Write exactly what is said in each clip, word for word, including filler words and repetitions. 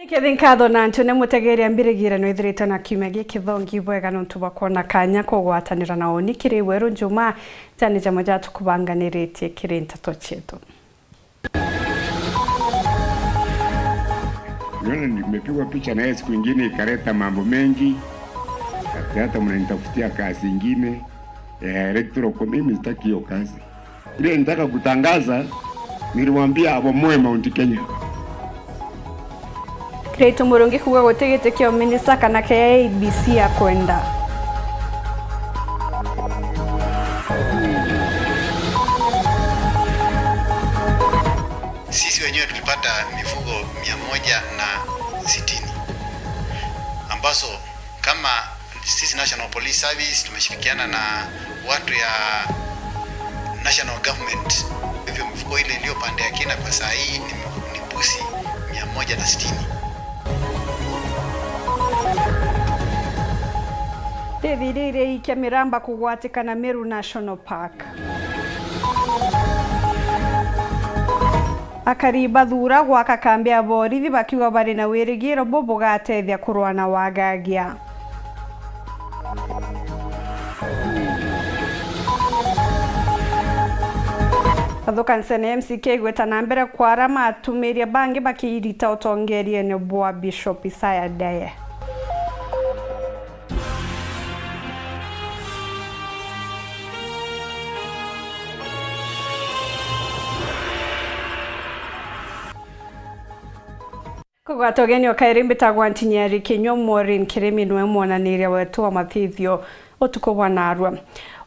Kethi nkatho na ntune mutegeri ambirigire no ithirite na kiumia giki thongi bwega nontu bwa kwona kanya kugwatanira na uni kiri weru njuma jani jamwe jatukubanganiritie kiri nteto cietu. Niona nimepigwa picha na yeye siku ingine ikaleta mambo mengi, ati hata mnanitafutia kazi ingine ya electoral com-, mimi sitaki hiyo kazi. Ile nitaka kutangaza, nilimwambia abomoe Mount Kenya. Kiraitu Murungi kuuga guti giti kia uminista kana kia A B C akwenda. Sisi wenyewe tulipata mifugo mia moja na sitini ambazo kama sisi National Police Service tumeshirikiana na watu ya National Government. Hivyo mifugo ile iliyo pande ya Kina kwa saa hii ni, ni mbuzi mia moja na sitini. Rithiriria ikia miramba kugwatikana Meru National Park. Akari bathuura gwaka kambi ya borithi bakiuga bari na wirigiro bu bugatethia kurua na wagagia. Bathukanise na M C K igweta na mbere kwara matumiria bangi bakiirita utongeriene bwa Bishop Isaiah Ndeye. Kugwata ugeni o kairi, mbitagwa Ntinyeri Kinyua. Maureen Kirimi niwe mwonaniria wetu wa mathithio utuku bwa narua.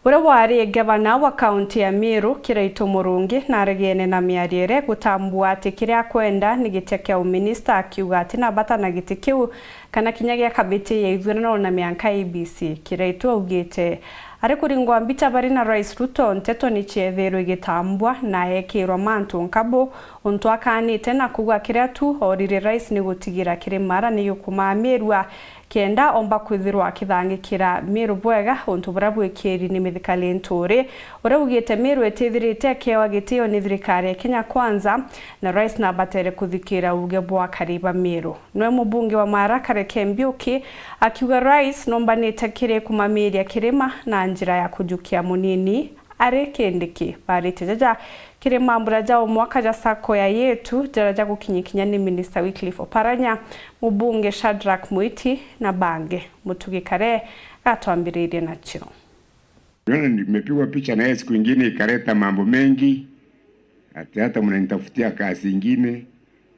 Uria wari ngavana wa kaunti ya Meru, Kiraitu Murungi, naregene na miario iria igutambua ati kiria akwenda ni gitia kia uminista, akiuga ati na bata na giti kiu kana kinya gia kamiti ya ithurano na mianka A B C. Kiraitu augite ari kuringwa mbicha bari na Rais Ruto, nteto ni ciethirwe igitambwa na ekirwa mantu nkabu untu akanite na kuuga kiria tu orire Rais ni gutigira kiri mara ni gukumamirua kenda omba kwithirwa akithangikira Meru bwega untu buria bwikiri ni mithikali nturi. Uria ugite Meru itithirite ikewa gitio ni thirikari ya Kenya Kwanza na Rais nabatere kuthikira uge bwa akari ba Meru. Nwe mubunge wa Mara Kareke Mbiuki akiuga Rais nombanite kiri kumamiria kirima na njira ya kujukia munini ari Kindiki. Barite jaja kiri mambura ja umwaka ja sacco ya Yetu jaria jagukinyikinya ni Minister Wycliffe Oparanya, mubunge Shadrack Mwiti na bangi. Mutugi Kare gatwambiririe nacio. Niona nimepigwa picha na yeye siku ingine ikaleta mambo mengi, ati hata mnanitafutia kazi ingine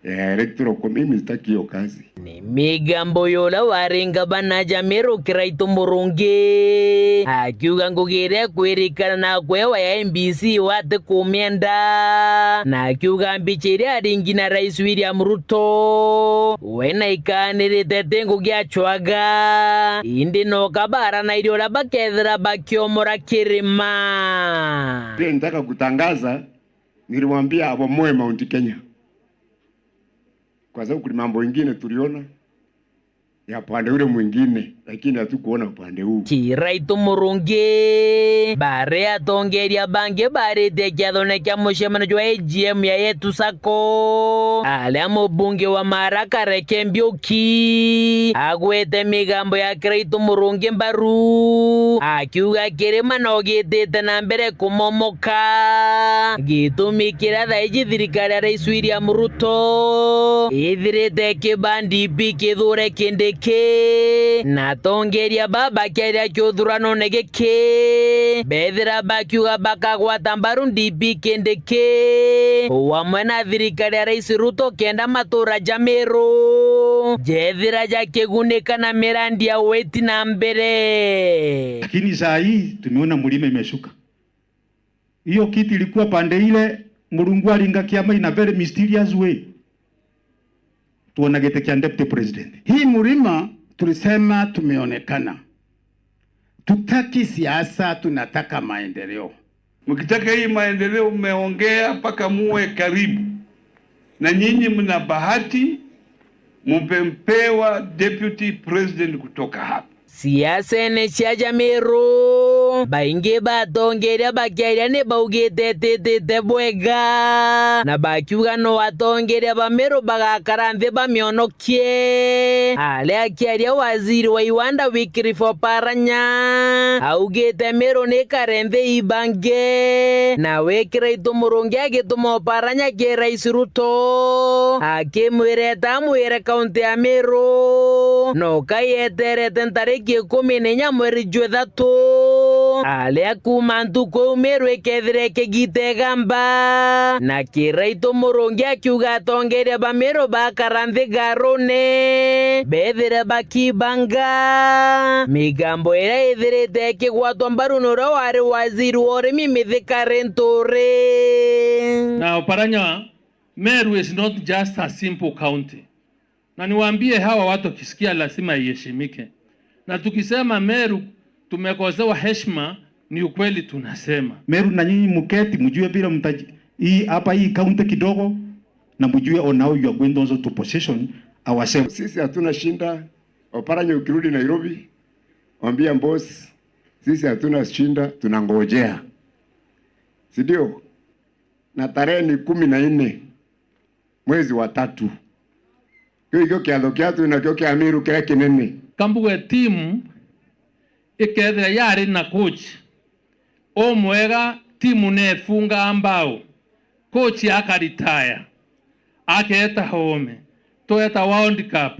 ya electoral com-, mimi sitaki hiyo kazi. Ni migambo ya uria wari ngavana ja Meru Kiraitu Murungi akiuga ngugi iria ikwirikana na kwewa ya M B C wati kumienda, na akiuga mbicha iria aringi na Rais William Ruto we na ikanirite ti ngugi acwaga, indi no kabaranairie uria bakethira bakiomora kirima. Pia nitaka kutangaza, nilimwambia abomoe Mount Kenya. Kwa sababu kuna mambo ingine tuliona ya upande ule mwingine, lakini hatukuona upande huu. Kiraitu Murungi, baria atongeria bangi baritie kiathone kia mucemanio jwa A G M ya Yetu Sacco, aria mubunge wa Mara Kareke Mbiuki agwete migambo ya Kiraitu Murungi mbaru, akiuga kirima no gitite na mbere kumomoka. Gitumi kiria thaa iji thirikari ya Rais William Ruto ithirite ikiba D P kithure Kindiki, na atongeria baba kiaria kiuthuranone giki bethira bakiuga bakagwata mbaru D P Kindiki wamwe na thirikari ya Rais Ruto kenda matura ja Meru jethira jakigunika na mirandi ya witi na mbere. Lakini saa hii tumeona mlima imeshuka. Hiyo kiti ilikuwa pande ile, Murungu alinga kiama in a very mysterious way. Tuona giti kia deputy president. Hii mlima tulisema tumeonekana. Tutaki siasa, tunataka maendeleo. Mkitaka hii maendeleo mmeongea mpaka muwe karibu. Na nyinyi mna bahati, mumempewa deputy president kutoka hapa. Siasene cia Jamiru, Baingi ba atongeria bakiaria ni baugite ititite bwega, na bakiuga no atongeria ba Meru bagakara nthi bamionokie. Aria akiaria waziri wa iwanda Wycliffe Oparanya augite Meru ni ikare nthi ibange, nawe Kiraitu Murungi agituma Oparanya ki Rais Ruto, akimwira eta amwire kaunti ya Meru no kayeterete ntariki ikumi na inya mweri jwa ithatu, aria kuuma ntuku iu Meru ikethira ikigita igamba. Na Kiraitu Murungi akiuga atongeria ba Meru bakara nthi garune, bethire bakibanga migambo iria ithirite ikigwatwa mbaru ni uria wari waziri wa urimi Mithika Linturi. Na Oparanya, Meru is not just a simple county. Na niwaambie hawa watu wakisikia lazima iheshimike. Na tukisema Meru tumekosewa heshima, ni ukweli tunasema. Meru na nyinyi muketi, mjue vile mtaji-, hii hapa hii county kidogo, na mjue on how you are going also to position ourselves. Sisi hatuna shida. Oparanya, ukirudi Nairobi, waambia boss, sisi hatuna shida, tunangojea. Si ndio? Na tarehe ni kumi na nne mwezi wa tatu. Kiu ikio kiatho kiatu nakio kia Meru kiria kinene. Kambuge timu ikethira yari na coach umwega, timu nefungaa mbao, coach akaritaya, akeeta home, tweta World Cup,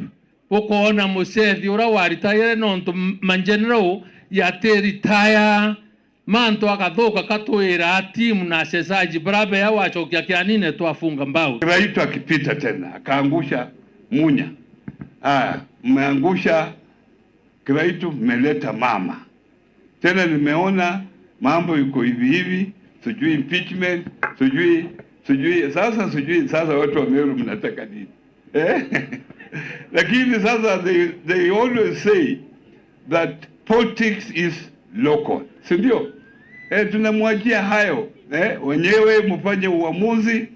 ukoona mucethi uria waritaire nontu m-, mageneral yati retire. Mantu agathuka katwira timu na achezaji baria bea wachokia kianine twafunga mbao. Kiraitu akipita tena, akaangusha Munya. Aya, mmeangusha Kiraitu, mmeleta mama. Tena nimeona mambo iko hivi hivi, sijui impeachment, sijui, sijui, sasa sijui, sasa watu wa Meru mnataka nini? Eh? Lakini sasa they, they always say that politics is local. Si ndio? Eh, tunamwachia hayo. Eh, wenyewe mfanye uamuzi,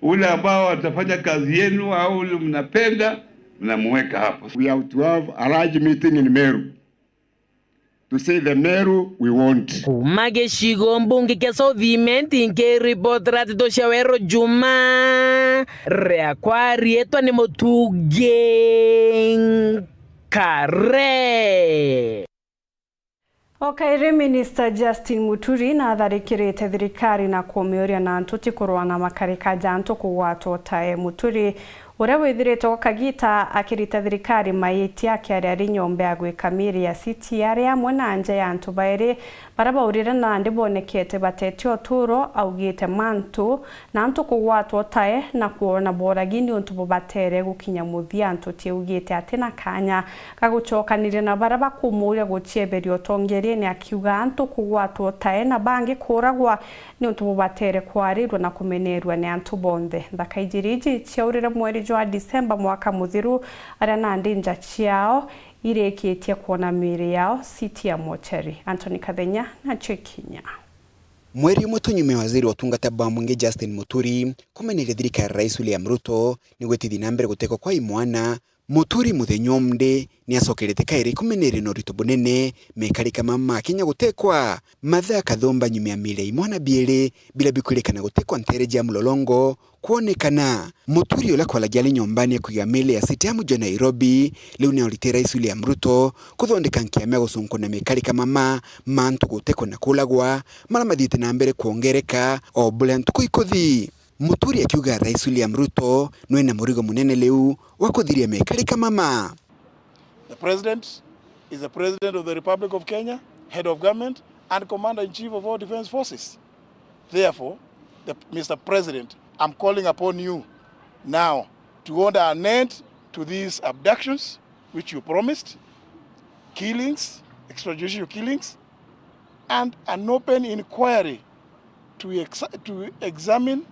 ule ambao atafanya kazi yenu au ule mnapenda, mnamweka hapo. We have to have a large meeting in Meru to say the Meru we want. Kuuma gicigo mbunge kia South Imenti, nkiripotera nteto cia Weru Juma, riakwa riitwa ni Mutungi Nkare. O kairi, Minista Justin Muturi natharikirite thirikari na kumiuria na ntuti kurwa na makarika ja antu kugwatwa utae. Muturi, uria withirite gwa kagita akirita thirikari maitia, akiaria ari nyomba ya gwika miiri ya City ari amwe na nja ya antu bairi baria baurire na nandi bonekete batete uturo, augite mantu na antu kugwatwa utae na kwona boragi ni untu bubatere gukinya muthia. Ntuti augite ati na kanya ga gucokaniria na baria bakumuuria gucieberia utongeriene, akiuga antu kugwatwa utae na bangi kuuragwa ni untu bubatere kwarirua na kumenerua ni antu bonthe. Nthaka ijiri iji ciaurire mweri jwa Disemba mwaka muthiru, aria nandi nja ciao irikitie kwona miiri yao City ya mochari. Anthony Kathenya nacio ikinya. Mweri umwe tu nyuma ya waziri wa utungata bwa mwingi Justin Muturi kumeneria thirikari ya Rais William Ruto ni gwitithia na mbere gutekwa kwa imwana, Muturi muthenya umwe ni acokerete kairi kumeneria na urito bunene mekarika mama ma Kenya gutekwa. Mathaa kathumba nyuma ya miiri ya imwana biiri biria bikwirikana gutekwa nteere cia mulolongo kwonekana. Muturi uria kwaragia ari nyombani ya kuiga miiri ya City ya muji wa Nairobi, riu ni auritie Rais William Ruto kuthondeka nkiama ya gucunkuna mikarika mama ma antu gutekwa na kuuragwa, maria mathiite na mbere kwongereka o buria ntuku ikuthi. Muturi akiuga Rais William Ruto nwe na murigo munene riu wa kuthiria mikarika mama. The president is the president of the Republic of Kenya, head of government, and commander in chief of all defense forces. Therefore, the, Mister President, I'm calling upon you now to order an end to these abductions which you promised, killings, extrajudicial killings, and an open inquiry to ex-, to examine,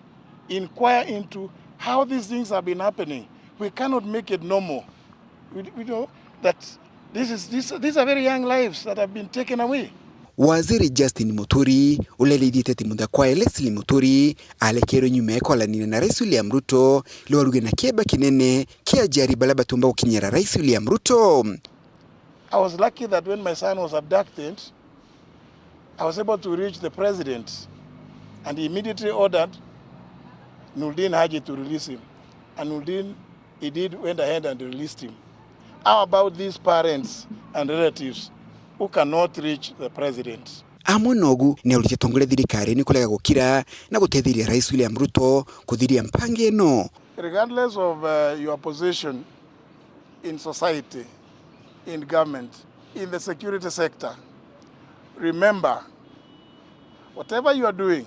inquire into how these things have been happening. We cannot make it normal. We, we know that this is, this, these are very young lives that have been taken away. Waziri Justin Muturi, uria arithite timu thakwa ya Leslie Muturi, arekerwe nyuma ya kwaranira na Rais William Ruto, riu aruge na kieba kinene kia ajari baria batumba gukinyira Rais William Ruto. I was lucky that when my son was abducted, I was able to reach the president and he immediately ordered Noordin Haji to release him. And Noordin, he did, went ahead and released him. How about these parents and relatives who cannot reach the president? Amwe nogu ni aurite atongoria thirikari ni kurega gukira na guteithiria Rais William Ruto kuthiria mpango ino. Regardless of, uh, your position in society, in government, in the security sector, remember, whatever you are doing,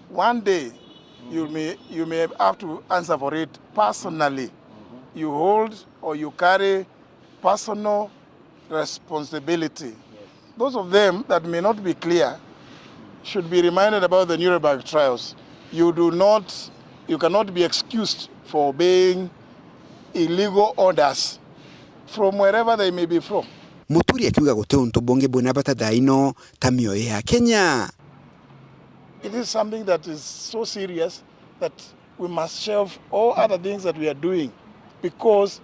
one day you may, you may have to answer for it personally. You hold or you carry personal responsibility. Those of them that may not be clear should be reminded about the Nuremberg trials. You do not, you cannot be excused for obeying illegal orders from wherever they may be from. Muturi akiuga guti untu bungi bwina bata thaa ino ta mioyo ya Kenya. It is something that is so serious that we must shelve all other things that we are doing, because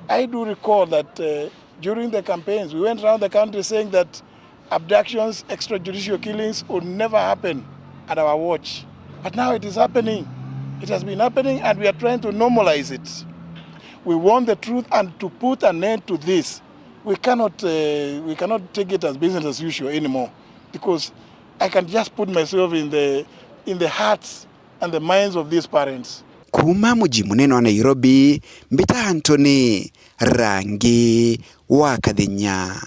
I do recall that, uh, during the campaigns, we went around the country saying that abductions, extrajudicial killings would never happen at our watch. But now it is happening. It has been happening and we are trying to normalize it. We want the truth and to put an end to this. We cannot, uh, we cannot take it as business as usual anymore, because I can just put myself in the, in the hearts and the minds of these parents. Kuuma muji munene wa Nairobi, mbita Anthony Rangi wa Kathenya.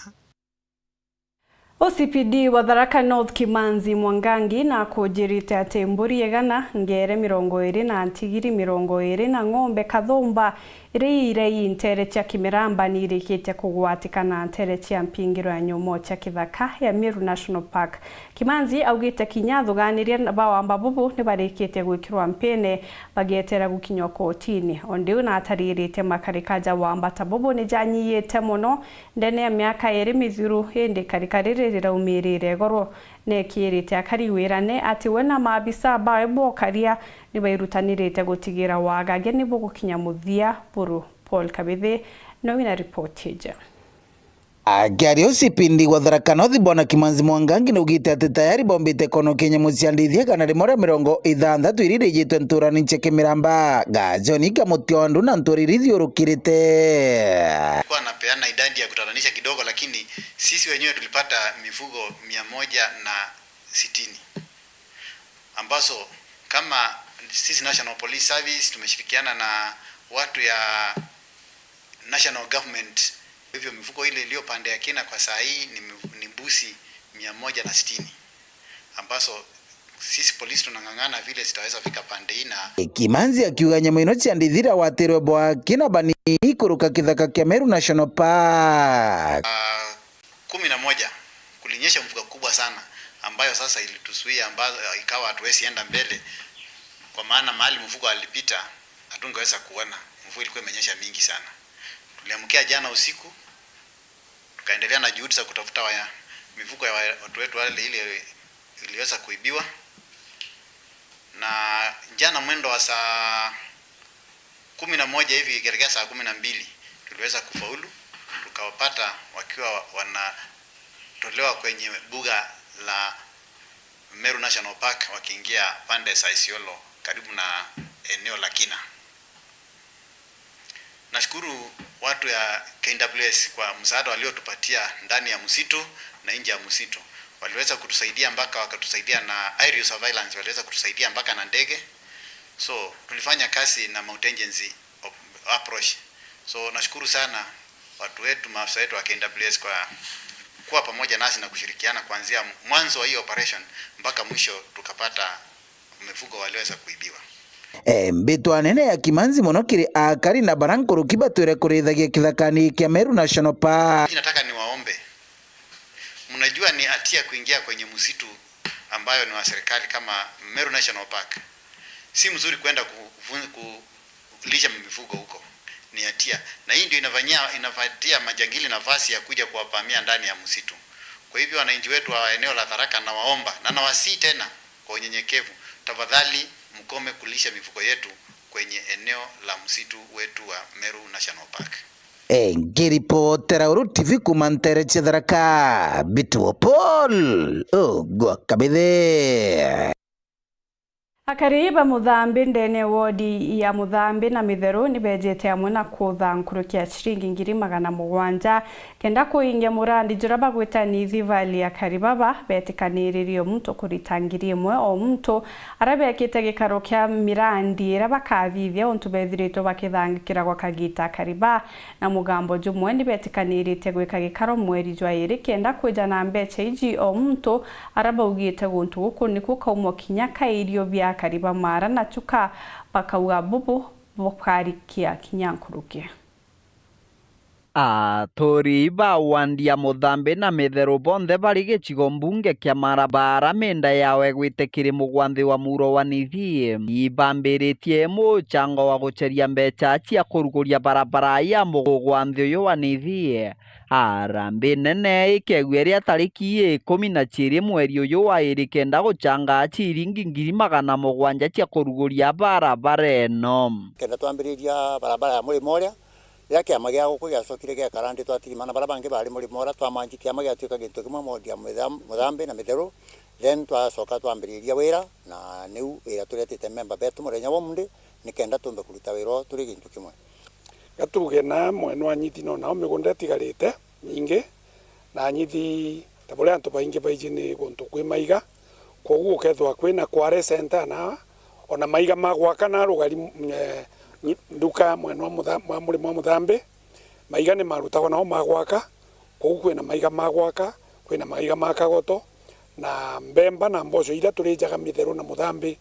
O C P D wa Tharaka North Kimanzi Mwangangi na akujirite ati mburi igana, ngere mirongo iri na ntigiri mirongo iri na ng'ombe kathumba iria irai nteere cia Kimiramba ni irikitie kugwatikana nteere cia mpingiro ya nyomo cia kithaka ya Meru National Park. Kimanzi augite kinya athuganiria ba wamba bubu ni barikitie gwikirwa mpine bagieterera gukinywa kotini. O ndiu na ataririte makarika ja wamba ta bubu ni janyiyite mono ndene ya miaka iri mithiru, indi ikarika riri riraumirire igoro. Nekirite akari wirane ati we na maabisa bawe bokaria ni bairutanirite gutigira wagagia ni bugukinya muthia buru. Paul Kabithi no wina ripoti iji. Akiaria ucio ipindi gwa Tharaka North, Bwana Kimanzi Mwangangi naugite ati tayari bombite konokia nyamu cia ndithia igana rimwe ria mirongo ithanthatu iria irijitwe nturani cia Kimiramba, Gachoni, Kamutiondo na ntuura iria ithiurukirite. Nilikuwa napeana idadi ya kutatanisha kidogo, lakini sisi wenyewe tulipata mifugo mia moja na sitini ambazo kama sisi National Police Service tumeshirikiana na watu ya National Government. Kwa hivyo mifugo ile iliyo pande ya Kina kwa saa hii ni mi-, ni mbuzi mia moja na sitini ambazo sisi polisi tunang'ang'ana vile zitaweza fika pande hii na Kimanzi akiuga nyamu ino cia ndithira watirwe bwa Kina bani ikuruka kithaka kia Meru National Park. Ah, kumi na moja kulinyesha mvua kubwa sana ambayo sasa ilituzuia, ambayo ikawa hatuwezi enda mbele, kwa maana mahali mfugo alipita hatungeweza kuona, mvua ilikuwa imenyesha mingi sana. Tuliamkia jana usiku, tukaendelea na juhudi za kutafuta waya, mifugo ya wa-, watu wetu wale ile iliweza kuibiwa, na jana mwendo wa saa kumi na moja hivi ikielekea saa kumi na mbili tuliweza kufaulu, tukawapata wakiwa wanatolewa kwenye mbuga la Meru National Park wakiingia pande za Isiolo karibu na eneo la Kina. Nashukuru watu ya K W S kwa msaada waliotupatia ndani ya msitu na nje ya msitu. Waliweza kutusaidia mpaka wakatusaidia na aerial surveillance, waliweza kutusaidia mpaka na ndege. So, tulifanya kazi na multi-agency op-, approach. So, nashukuru sana watu wetu, maafisa wetu wa K W S kwa kuwa pamoja nasi na kushirikiana kuanzia mwanzo wa hii operation mpaka mwisho tukapata mifugo waliweza kuibiwa. Eh, mbitwa nene ya Kimanzi mono kiri akari na bara nkuruki batwire kurithagia kithakani kia Meru National Park. Nataka niwaombe. Mnajua ni hatia kuingia kwenye msitu ambayo ni wa serikali kama Meru National Park. Si mzuri kwenda ku-, kulisha mifugo huko. Ni hatia. Na hii ndio inafanyia, inapatia majangili nafasi ya kuja kuwavamia ndani ya msitu. Kwa hivyo wananchi wetu wa eneo la Tharaka nawaomba, na nawasihi tena kwa unyenyekevu, tafadhali mkome kulisha mifugo yetu kwenye eneo la msitu wetu wa Meru National Park. Nkiripotera Uru T V kuuma nteere cia Tharaka, Mbituo Paul Ogwa Kabithe. Akari ba Muthambi ndene wodi ya Muthambi na Mitheru ni beejite amwe na kutha nkuruki ya ciringi ngiri magana mugwanja kenda kuingia murandi juria bagwita Nithi Valley. Akari baba beetikaniririe o muntu kurita ngiri imwe o muntu, aria beekite gikaro kia mirandi iria bakathithia untu beethiritwe bakithangikira gwa kagiita. Akari ba na mugambo jumwe ni beetikaniritie gwika gikaro mweri jwa iiri kenda kwija na mbecha iji o muntu, aria baugite guntu guku niku kaumo kinya ka irio bia akari ba Mara na Chuka, bakauga bubu bukarikia kinya nkuruki. Aturi ba wandi ya Muthambi na Mitheru bonthe bari gicigo mbunge kia Mara, bara minda yao igwite kiri mugwanthi wa muro wa Nithi, ibambiritie muchango wa gucheria mbecha cia kuruguria barabara ya mugwanthi uyu wa Nithi. Harambee nene ikegua iria tariki ikumi na ciiri mweri uyu wa iiri kenda guchanga ciringi ngiri magana mugwanja cia kuruguria barabara ino. Kenda twambiriria barabara ya murimo uria, riria kiama gia guku giacokire giakara nthi, twatirimana baria bangi bari murimo uria, twamanji kiama giatuika gintu kimwe, wodi ya Mutha-, Muthambi na Mitheru, then twacoka twambiriria wira, na niu wira turetite memba betu murenya wa umunthi, nikenda tumbe kuruta wira uyu turi gintu kimwe. Gatuge na mwena wa Nyithi no nao migunda itigarite mingi, na Nyithi ta buria antu baingi baiji ni guntu kwi maiga, kwogu gukethirwa kwina quarry center na ona maiga ma gwaka na rugari, eh, nyi-, nduka mwena wa mutha-, wa murimo wa Muthambi, maiga ni marutagwa nao ma gwaka, kwogu kwina maiga ma gwaka, kwina maiga ma kagoto, na mbemba na mboco iria turijaga Mitheru na Muthambi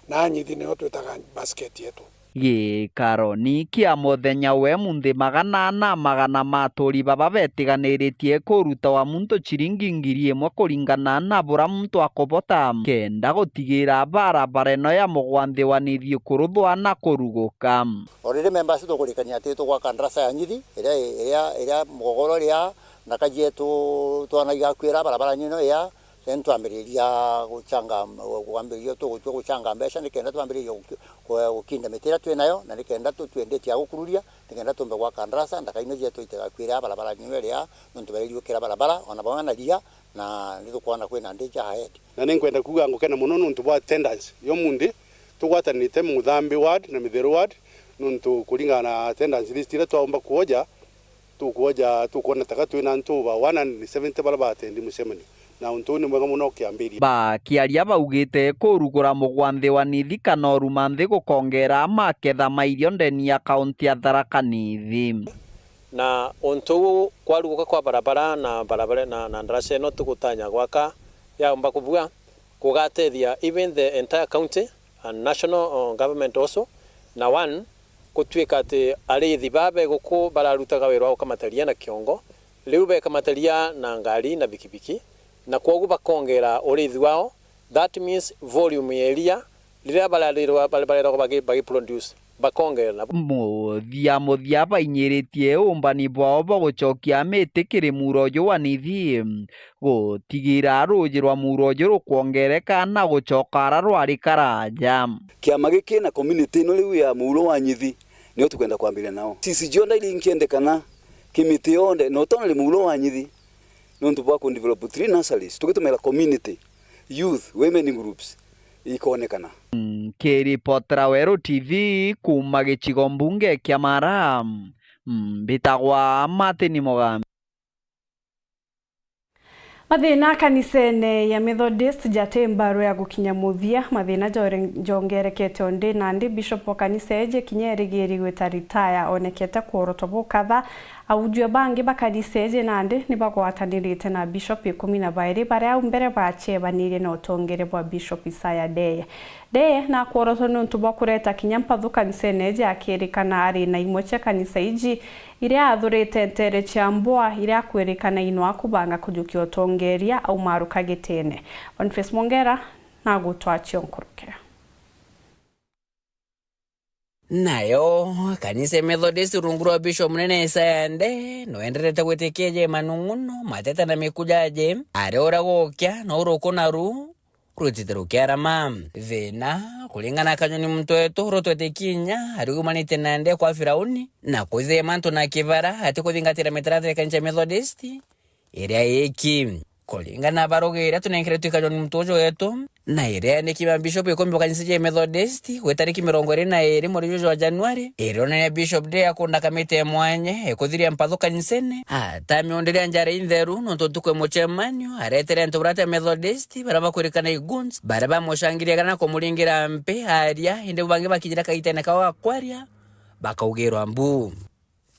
na Nyithi nio twitaga basket yetu. Gikaroni kia muthenya wa umunthi, magana na magana ma aturi baba betiganiritie kuruta wa muntu ciringi ngiri imwe kuringana na buria muntu akubota, kenda gutigira barabara ino ya mugwanthi wa Nithi kuruthwa na kuruguka. Already members tukurikania ati tugwaka ndarasa ya Nyithi, iria, iria, iria mugogoro iria na kajietu twana igakwira barabara nyino ya Then twambiriria guchanga, kwambiriria tugutua guchanga mbeca nikenda twambiririe guki-, ku-, gukinda miti iria twi nayo, na nikenda tu-, twendetie ya gukururia, nikenda tumbe gwaka ndarasa, ndaka ino cietu itigakwire barabara nyue ria, nontu baririukira barabara, ona bamwe na ria, na nitukwona kwina danger ahead. Na ninkwenda kuuga ngukena mono nontu bwa attendance ya umunthi tugwatanite Muthambi ward na Mitheru ward, nontu kuringana na attendance list iria twaumba kuoja, Tukwooja, tukwona taka twina antu over one hundred seventy baria baatendi mucemanio, na untu uu ni mwega mono ukiambiria. Bakiaria baugite kurugura mugwanthi wa Nithi kana uruma nthi gukongeera maketha ma irio ndeni ya kaunti ya Tharaka Nithi. Na untu uu kwaruguka kwa barabara na barabara na, na ndaraca ino tugutanya gwaka yaumba kubua, kugatethia even the entire county and national, uh, government also. Na one, gutwika ati ariithi baa be guku bararutaga wira wa gukamata ria na kiongo, riu bekamata ria na ngari na bikibiki, na kwogu bakongeera uriithi wao. That means volume ya iria riria bararerwa, bare-, bareragwa bagi-, bagi produce, bakongeera nabo. Muthia muthia bainyiritie uumbani bwao bwa gucokia miti kiri muuro uju wa Nithi. Gutigira ruuji rwa muuro uju rukwongereka na gucoka ara rwari karaja. Kiama giki na community ino riu ya muuro wa Nyithi nio tukwenda kwambiria nao. C C G yonthe iria inkiendekana, kimiti yonthe, not only muuro wa Nyithi, nontu bwa ku develop three nurseries, tugitumira community, youth, women groups, ikonekana. Nkiripotera Weru T V kuuma gicigo mbunge kia Mara, mbitagwa Martin Mugambi. Mathina kanisene ya Methodist jati mbaru ya gukinya muthia. Mathina jore-, jongerekete o ndi nandi Bishop wa kanisa iji kinya erigiri gwita ritaya onekete kworotwa bukatha. Aujua bangi ba kanisa iji nandi ni bagwatanirite na Bishop ikumi na bairi baria au mbere bachebanirie na utongeria bwa Bishop Isaiah Ndeye. Ndeye nakworotwa niuntu bwa kureta kinya mpathu kanisene iji, akirikana ari na imwe cia kanisa iji iria athurite nteere cia mbwa iria akwirikana inwa kubanga kujukia utongeria aumaruka gitine. Boniface Mwongera nagutwachia nkuruki. Nayo kanisa ya Methodist rungu rwa Bishop Munene Isaiah Ndeye no enderete gwitikia ja manung'uno, mateta na mikujaji, ari uria gukia no uruku naru, rwitite rukiarama. Thina, kuringana na Kanyoni muntu wetu, rutwete kinya, ariumanite na nde kwa Firauni, na kuthia mantu na kibara, ati kuthingatira mitaratara ya Methodist, iria iki. Kuringana na baruga iria tunenkeretwe i Kanyoni muntu uju wetu, na iria ni kima bishop ikumbi wa kanisa ja Methodist, gwi tariki mirongo iri na iri mweri juju jwa Januari, ironania Bishop Day akunda kamiti ya mwanya ikuthiria mpathu kanisene, atamiundiria njara intheru nontu ntuku ya mucemanio, aretere antu baria ati a Methodist, baria bakwirikana i goons, baria bamucangiriaga na kumuringira mpi aria, indi bangi bakinyira kagitene kao ga kwaria, bakaugirwa mbu.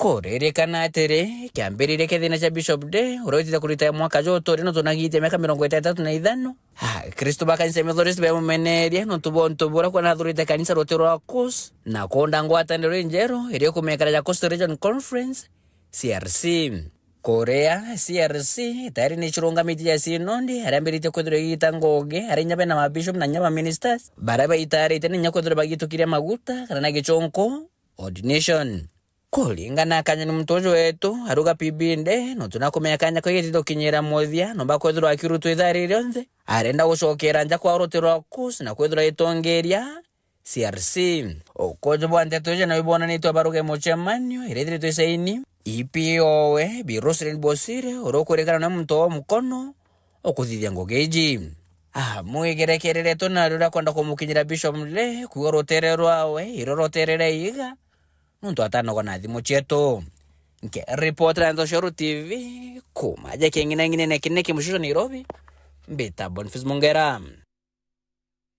Kuririkana atiri, kiambiriria kia thina cia Bishop Day, uria witite kurita mwaka juju turi, nontu nagiitie miaka mirongo itantatu na ithano, Akristu ba kanisa ya Methodist bemumenerie nontu bwa untu buria kwona athurite kanisa ruti rwa Coast, na kunda ngwataniro injeru iria ikumekara ya Coast Region Conference, C R C. Kuria C R C tayari ni icirungamitie ja Synod, aria ambiritie kwithirwa igita ngugi, aria inya bena mabishop na inya ba ministers, baria baitarite na inya kwithirwa bagitukiria maguta kana na gichunku, ordination. Kuringana na Kanyoni muntu uju wetu, aruga P B nde, nontu nakumenya kanya kau gitite gukinyira muthia, nomba kwithirwa akirutwa ithaa riri rionthe, arenda gucokera nja kwa ruti rwa Coast na kwithirwa itongeria C R C. Ukuju bwa nteto iji nabwo bwonanitwe baruga i mucemanio iria ithiritwe isaini, E P O we, Bi Roselyn Bosire, uria ukwirikana na muntu wa mukono ukuthithia ngugi iji. Amwigerekereretwe na riria kwenda kumukinyira Bishop Mle, kuigua rutere rwawe, irio rutere ria iga, nontu atanoga na thimu cietu. Nkiripotera Ntoshoro T V, kuuma aja king'inang'inene kinene ki mucicio Nairobi, mbita Boniface Mongera.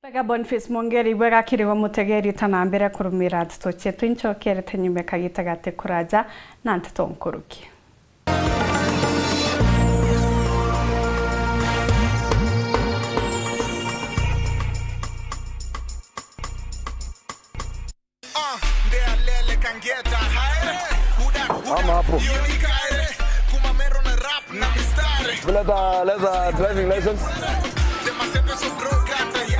Tega Boniface Mongera, ibwega kirigwa mutegeri, ta na mbere kurumira nteto cietu, incokerete nyume kagita gati kuraja na nteto nkuruki. Ah, ndealele kangeta haere. Uda, uda. Ama hapo. Iyo ikaere. Kuma mero na rap na mistari. Leta, leta driving license.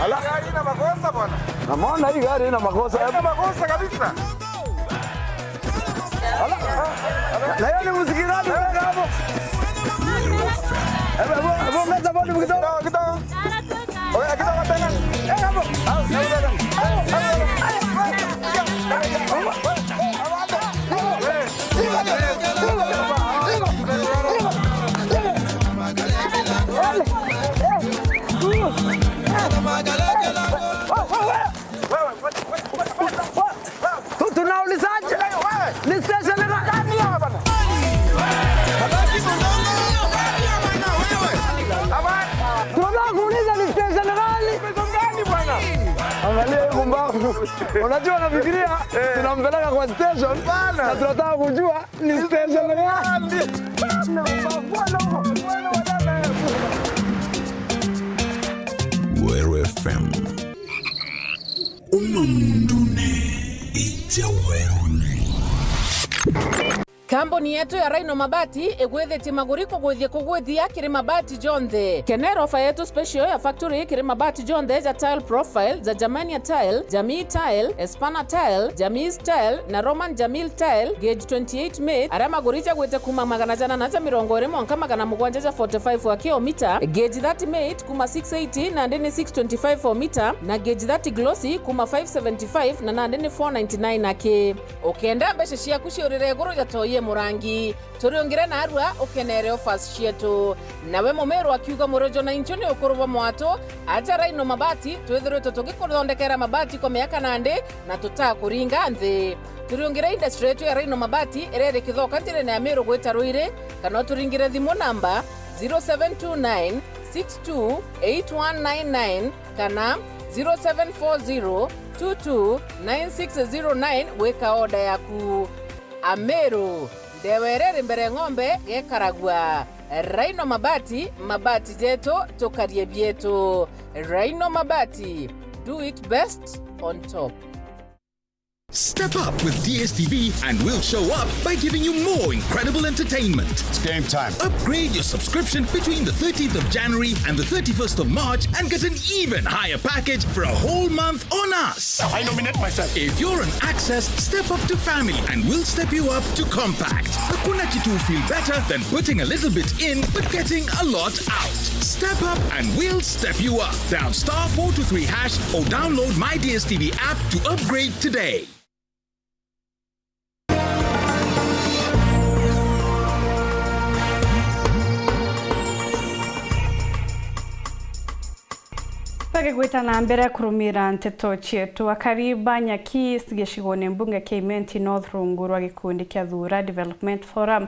Ala. Gari ina makosa bwana. Namuona hii gari ina makosa. Haina makosa kabisa. Ala. Na hiyo ni muziki gani? Weka hapo. Hebu, hebu, hebu ongeza volume kidogo. Kidogo, kidogo. Oya, kidogo tena. Eh, hapo. Tu-, tunaulizaje? Ni station gani? Tunataka kuuliza ni station gani? Angalia hii pumbavu. Unajua, nafikiria tunampeleka kwa station na tunataka kujua ni station gani. Weru F M. Uma mundune ija werune. Kambuni yetu ya Rhino Mabati igwithitie maguri kugwithia kugwithia kiri mabati jonthe. Kenera ofa yetu special ya factory kiri mabati jonthe ja tile profile, ja Germania tile, Jamii tile, Espana tile, Jamii tile na Roman Jamil tile, gauge twenty-eight mate, aria maguri jagwite kuma magana jana na ja mirongo iri mwanka magana mugwanja ja forty-five wa kilomita, gauge thirty mate kuma six eighty nandi ni six twenty-five o mita, na gauge thirty glossy kuma five seventy-five na nandi ni four ninety-nine aki. Ukenda mbeca ciaku ciurire iguru ja toi e murangi, turiungire narua ukenere offers cietu. Nawe mumiru akiuga murojo na inchu ni ukuru bwa mwatu, aja Rhino Mabati, twithiritwe tugikuthondekera mabati kwa miaka nandi na tutakuringa nthi. Turiungire industry yetu ya Rhino Mabati iria iri Kithoka njirene ya Miru gwita Ruiri, kana uturingire thimu namba zero seven two nine six two eight one nine nine kana zero seven four zero two two nine six zero nine gwika order yaku. Amiru, ndewa iria iri mbere ng'ombe gekaragua. Rhino Mabati, mabati jetu, tukarie bietu. Rhino Mabati, do it best on top. Step up with D S T V and we'll show up by giving you more incredible entertainment. It's game time. Upgrade your subscription between the thirteenth of January and the thirty-first of March and get an even higher package for a whole month on us. I nominate myself. If you're on Access, step up to Family and we'll step you up to Compact. Hakuna kitu feel better than putting a little bit in but getting a lot out. Step up and we'll step you up. Dial star four two three hash or download My D S T V app to upgrade today. Bagigwita na mbere kurumira nteto cietu, akari ba Nyaki East gicigone mbunge kia Imenti North rungu rwa gikundi kia Thuura Development Forum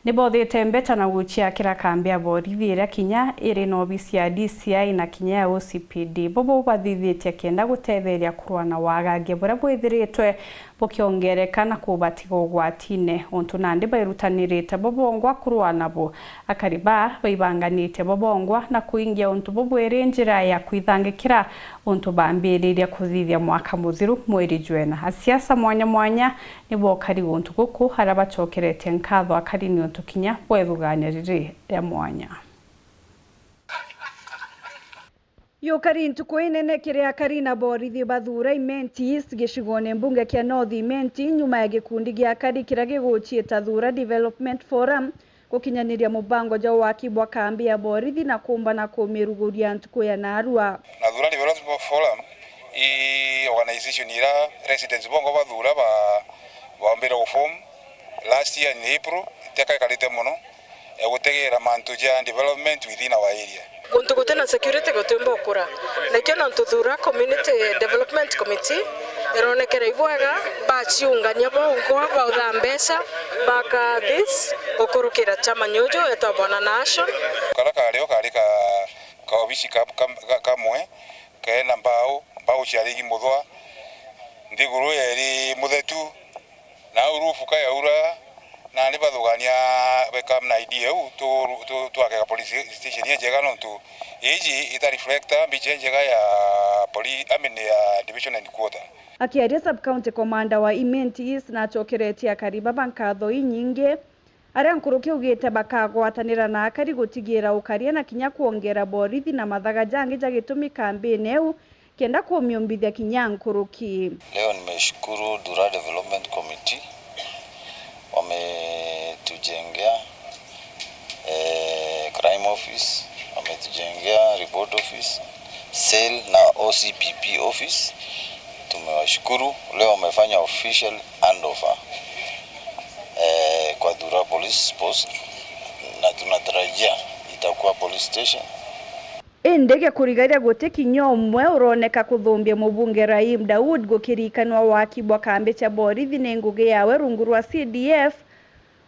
nibothite mbeta na guciakira kambi ya borithi iria kinya iri na obisi ya D C I na kinya ya O C P D. Bobo bathithitie kenda gutetheria kurua na wagangia buria bwithiritwe bukiongereka na kubatiga ugwatine, untu nandi bairutanirite bo bongwa kurua nabo. Akari baa baibanganite bo bongwa na kuingia untu bubwiri njira ya kwithangikira untu bambiririe kuthithia mwaka muthiru mweri jwena. Asiasa mwanya mwanya nibo okari guntu guku, aria bacokeretie nkatho akari niuntu kinya bwa ithugania riri ria mwanya. Yukari ntuku inene kiri akari na borithi ba Thuura Imenti East gicigone mbunge kia North Imenti, nyuma ya gikundi gia akari kiria giguciita Thuura Development Forum gukinyaniria mubango jwa waki bwa kambi ya borithi na kuumba na kumiruguria ntuku ya naarua. Na Thuura Development Forum i organization ira residents bongwa ba Thuura ba, baombire guform last year in April, iteka ikarite mono, e, gutegera mantu ja development within our area. Guntu gutina security gutiumba ukura. Nikio nontu Thuura Community Development Committee ironekera ibwega baciungania bongwa, bautha mbeca, baka this, gukurukira chairman uju etwa Bwana Nation. Kara kario kari ka, ka obici ka, ka, ka, kamwe, kena mbao, mbao ciari igimuthwa, nthiguru yeri muthetu, na au rufu kayaura, nandi bathugania become na idea eu tu, tu, twake ka police station injega, nontu iji ita reflecta mbicha injega ya poli-, I mean, ya division headquarter. Akiaria sub county commander wa Imenti East nacokeretie akari baba nkatho inyingi, aria nkuruki augite bakagwatanira na akari gutigira ukaria na kinya kwongera borithi na mathaga jangi ja gitumi kambini iu, kenda kumiumbithia kinya nkuruki. Leo nimeshukuru Thuura Development Committee, wametujengea, eh, crime office, wametujengea report office, cell na O C P P office. Tumewashukuru, leo wamefanya official handover, eh, kwa Thuura Police Post, na tunatarajia itakuwa police station. Indi gia kurigaria guti kinya umwe uroneka kuthumbia mubunge Rahim Daud gukirikanwa waki bwa kambi cia borithi ni ngugi yawe rungu rwa C D F,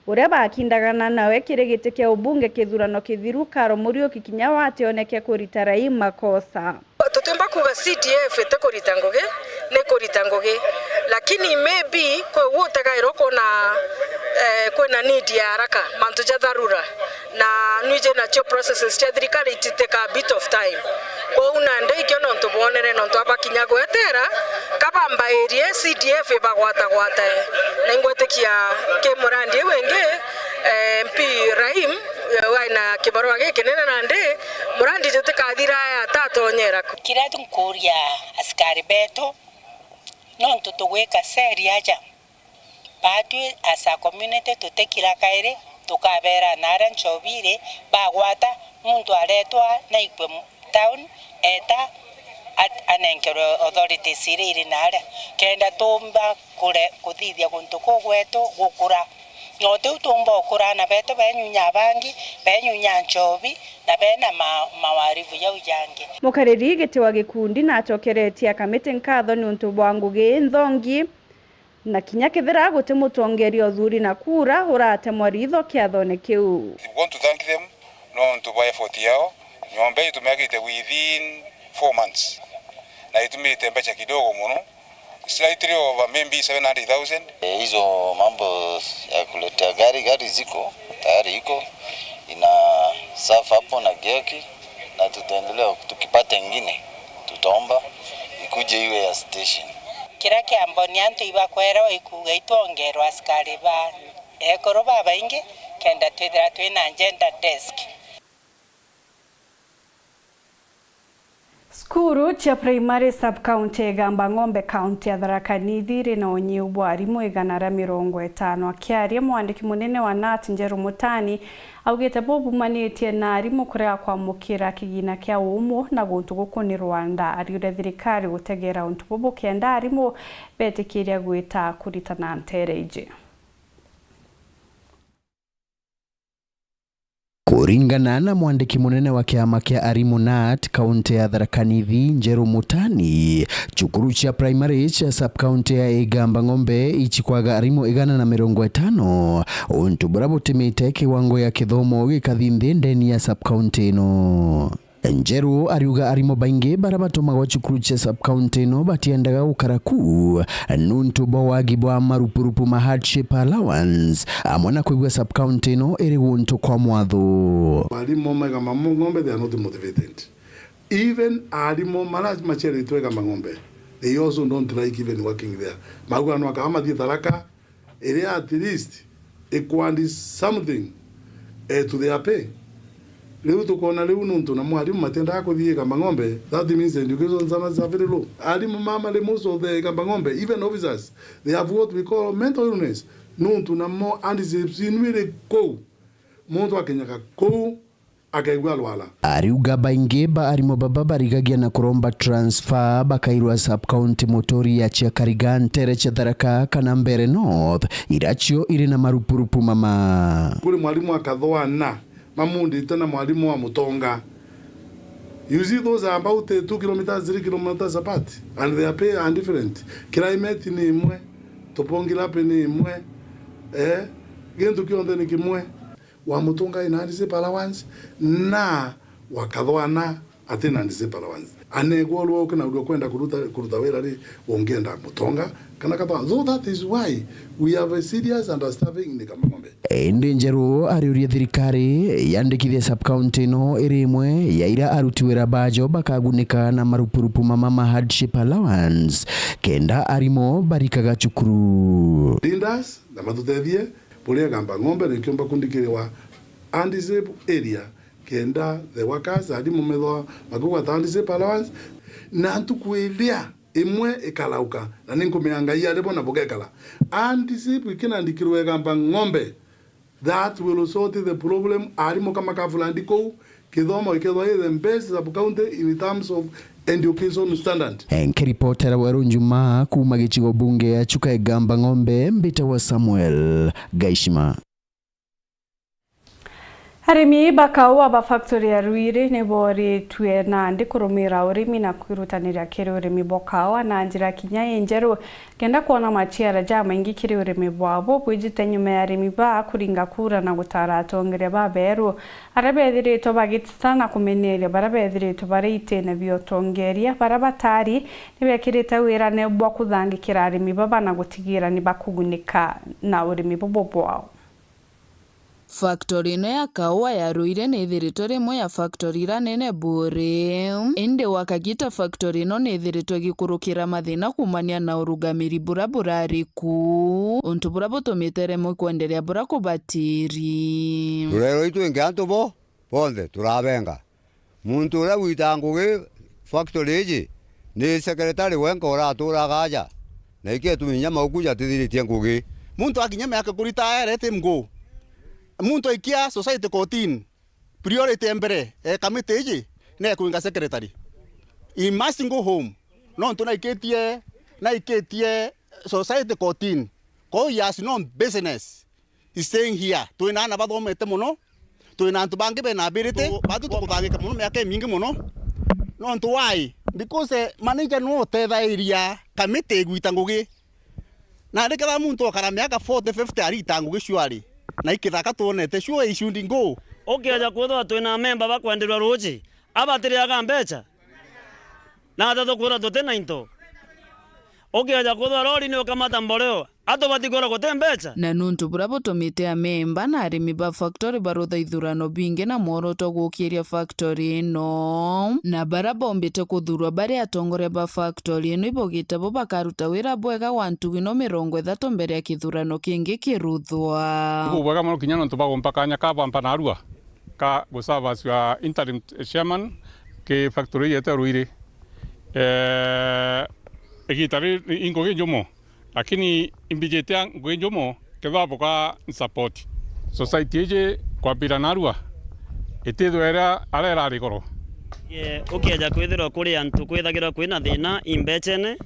uria bakindagana nawe kiri giti kia ubunge kithurano kithiru, Karo Muriuki kinya wationeke kurita Rahim makosa. Tutiumba kuuga C D F itikurita ngugi, ni kurita ngugi, lakini maybe kwi uu utagairwa kwona, eh, kwina need ya haraka, mantu ja dharura. Na nwiji nacio processes cia thirikari ititeka a bit of time. Kwou nandi ikio nontu bwonere, nontu abakinya gwetera, kabambairie C D F ibagwatagwatae. Na ingwitikia ki murandi iu ingi, eh, M P Rahim, eh, wai na kibarua gikinene nandi, murandi jutikathira atatonyera ku. Kiria nkuria asikari betu, nontu tugwika seri aja. Baatwi as a community tutikira kairi, tukabeera na aria nchobi iri bagwata, muntu aretwa naikwe mu-, town, eta at-, anenkerwe authorities iria iri na aria, kenda tuumba kure-, kuthithia guntu kuu gwetu gukura. Na utiu tuumba ukura, aana betu benyunya bangi, benyunya nchobi, na bena ma-, mawaribu jau jangi. Mukariri giti wa gikundi nacokeretie akamiti nkatho niuntu bwa ngugi inthongi, na kinya kethira guti mutongeria uthuri na kura uratemwa ritho kiathone kiu. We want to thank them nontu bwa effort yao. Nyomba itumiakite within four months, na itumite mbeca kidogo mono, slightly over maybe seven hundred thousand. Eh, hizo mambo ya kuletea gari, gari ziko tayari, iko ina serve hapo na geki, na tutaendelea, tukipata ingine tutaomba ikuje iwe ya station. Kiria kiambonia antu ibakwera ikuuga itwongerwa askari ba ekuru babaingi kenda twithira twina gender desk. Cukuru cia primary sub-county ya Igamba Ng'ombe, county ya Tharaka Nithi, iri na unyiu bwa arimu igana ria mirongo itano. Akiaria, mwandiki munene wa nat Njeru Mutani augite bubumanitie na arimu kurega kwamukira kigina kia uumwe na guntu guku ni Rwanda. Ariuria thirikari gutegera untu bubu kenda arimu betikiria gwita kuritana nteere iji. Kuringana na mwandiki munene wa kiama kia arimu nat kaunti ya Tharaka Nithi, Njeru Mutani, cukuru cia primary cia sub-county ya Igamba Ng'ombe ichikwaga arimu igana na mirongo itano, untu buria butimite kiwango ya kithomo gikathi nthi ndeni ya sub-county ino. Njeru ariuga arimu baingi baria batumagwa cukuru cia sub-county ino batiendaga gukara ku nuntu bwa wagi bwa marupurupu ma hardship allowance, amwe na kwigua sub-county ino iri guntu kwa mwatho. Arimu ma Igamba Ng'ombe, they are not motivated. Even arimu maria maciaritwe Igamba Ng'ombe, they also don't like even working there. Mauga no akaba mathie Tharaka, iria at least ikwandi something, eh, to their pay. Riu tukona riu nuntu na mwarimu matiendaga kuthii Igamba Ng'ombe, that means education standards are very low. Arimu mama ri most of the Igamba Ng'ombe, even officers, they have what we call mental illness. Nuntu namo handship inu iri kuu, muntu akinyaga kuu, akaigua arwara. Ariuga baingi ba arimu baba barigagia na kuromba transfer bakairwa sub-county muturi ya cia Kariga, nteere cia Tharaka kana Mbeere North, iracio iri na marupurupu mama. Kuri mwarimu akathwana mamundite na mwarimu wa Mutonga. You see, those are about, eh, two kilometers, three kilometers apart, and their pay are different. Climate ni imwe, topography ni imwe, eh, gintu kionthe ni kimwe. Wa Mutonga ina handship allowance na wa Kathwana atina handship allowance. Anegwa urua ukinauria kwenda kuruta, kuruta wira ri, ungienda Mutonga kana Kathwana. So that is why we have a serious understaffing in Igamba Ng'ombe. Indi Njeru ariuria thirikari yandikithie sub-county ino iri imwe ya iria aruti wira bajo bakagunika na marupurupu mama ma hardship allowance kenda arimu barikaga cukuru. Leaders na matutethie, buria Igamba Ng'ombe rikiumba kundikiriwa handship area, kenda the workers, arimu methwa makigwata handship allowance, na ntuku iria imwe ikarauka, na ninkumenya Ngai ari bo na bugekara. Handship ikinandikirwe Igamba Ng'ombe, that will sort the problem, arimu kama Kafulandi kuu, kithomo gikethwa i the best sub-county in terms of education standard. Nkiripotera Weru Njuma kuuma gicigo bunge ya Chuka Igamba Ng'ombe, mbitawa Samuel Gaishima. Arimi ba kaua ba factory ya Ruiri ni boritue nandi kurumira urimi na kwirutaniria kiri urimi bwa kaua na njira kinya injeru, kenda kwona maciara jamaingi kiri urimi bwabo. Bwijite nyuma ya arimi ba kuringa kura na gutara atongeria baberu, aria bethiritwe bagiteta na kumeneria baria bethiritwe bari itine bia utongeria, baria batari ni bekirite wirane bwa kuthangikira arimi baba na gutigira ni bakugunika na urimi bubu bwao. Factory ino ya kaua ya Ruiri ni ithiritwe rimwe ya factory iria nene buri. Indi gwa kagita factory ino ni ithiritwe igikurukira mathina kuumania na urugamiri buria burari ku, untu buria butumite iremwe kwenderea buria kubatiri. Rurero itwingi antu bo bonthe turabenga. Muntu uria witaa ngugi factory iji ni secretary wenka uraturaga aja, na ikio tuminya mauku jatithiritie ngugi. Muntu akinya miaka kurita, let him go. Muntu aikia society kotini, priority ya mbere, eh, kamiti iji ni ya kuinga secretary. He must go home. Nontu naikitie, naikitie society kotini. Kwou he has no business staying here. Twina aana bathomete mono, twina antu bangi bena ability, batu tukuthangika mono miaka imingi mono. Nontu why? Because, eh, manager niwe utethairia kamiti igwita ngugi. Na riketha muntu okara miaka forty, fifty arita ngugi surely, na ikithaka twonete, sure he should go. Ukieja kwithwa twina memba bakwenderwa ruuji, abatiriaga mbecha, na ata tukwira tutina into. Ukieja kwithwa rori ni ukamata mboreo, Atubati kwirwa guti mbeca. Na nuntu bura butumite amemba na arimi ba factory barutha ithurano bingi na mworoto gukiria factory ino, na bara bombite kuthurwa bari atongoria ba factory ino ibogite bo bakaruta wira bwega gwa ntugi no mirongo ithatu mbere ya kithurano kingi kiruthwa. Bubwega mono kinya nontu bagumpa kanya ka bampa narua ka gusavasua interim chairman ki factory yetu ya Ruiri. Eh, igita riri ingugi njumo, lakini imbijite ngugi njumo kethwa buka support society iji kwambira narua itithwe iria aria irari igoro. Ye, ukeja kwithirwa kuri antu kwithagirwa kwina thina imbechene,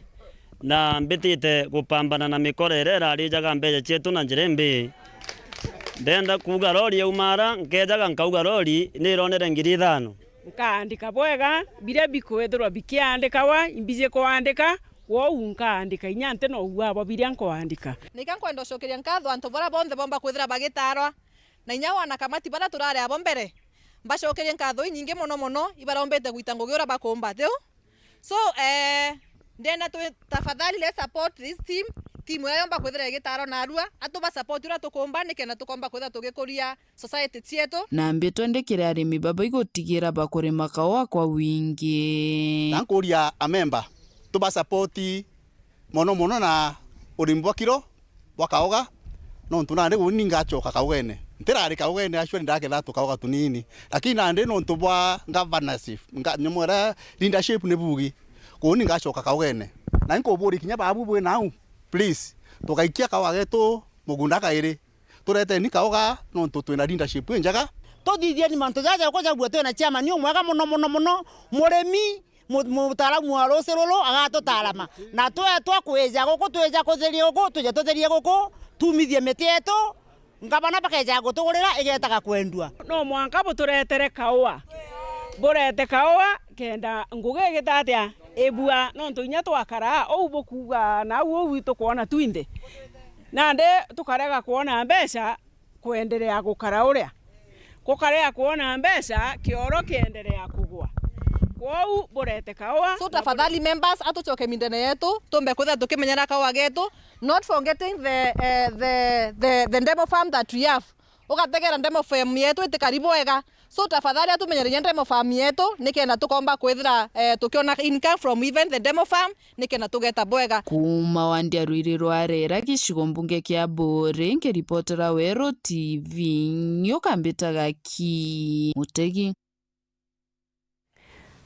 na mbitite gupambana na mikora iria irarijaga mbeca cietu na njira imbi. Ndenda kuuga rori yaumara, nkejaga nkauga rori ni ironere ngiri ithano. Nkaandika bwega biria bikwithirwa bikiandikawa, imbiji kwandika, kwou nkaandika inya nti na ugwabo biria nkwandika. Na ika nkwenda ucokeria nkatho antu baria bonthe bomba kwithira bagitarwa, na inya wana kamati baria turari abo mbere, mbacokerie nkatho inyingi mono mono, ibarombite gwita ngugi uria bakumba. Thiu? So, eh, ndenda twi, tafadhali, let's support this team. Team iria yomba kwithira igitarwa narua, atuba support uria tukumba, nikenda tukomba kwithira tugikuria society cietu. Na mbi twendekire arimi baba igutigira bakurima kaua kwa wingi. Na nkuria amemba, tuba support mono mono na urimi bwa kiro, bwa kauga, nontu nandi uuni ngacoka kaugene. Ntirari kaugene, actually ndaketha tukaoga tunini. Lakini nandi nontu bwa governorship, nga-, nyomo iria leadership ni bugi, uuni ngacoka kaugene. Na inkuburia kinya babu bwi nau, please, tugaikia kauga getu mugunda kairi. Tureteni kauga nontu twina leadership injega. Tuthithieni mantu jaja uku jabua twina chairman umwega mono mono mono, murimi, mu-, mutaalamu wa ruuci ruru agatutaarama. Na twetwa kwija guku, twija kutheria guku, twije tutherie guku, tumithie miti yetu, ngavana bakeja gutugurira igetaga kwendua. No mwanka buturetere kaua. Burete kaua kenda ngugi igita atia ibua, nontu inya twakaraa uu bukuuga nau uu itukwona twinthe. Nandi tukarega kwona mbeca, kwenderea gukara uria. Gukarega kwona mbeca, kioro kienderea kugwa. Kwou burete kaua. So tafadhali members, atucoke mindene yetu, tumbe kwithira tukimenyera kaua getu, not forgetting the, eh, the, the, the demo farm that we have. Ugategera demo farm yetu itikari bwega. So tafadhali atumenyererie demo farm yetu, nikenda tukomba kwithira, eh, tukiona income from even the demo farm, nikenda tugeta bwega. Kuuma wandi ya Ruiri rwa Rera, gicigo mbunge kia Buuri, nkiripotera Weru T V, nyoka mbitaga ki Mutegi.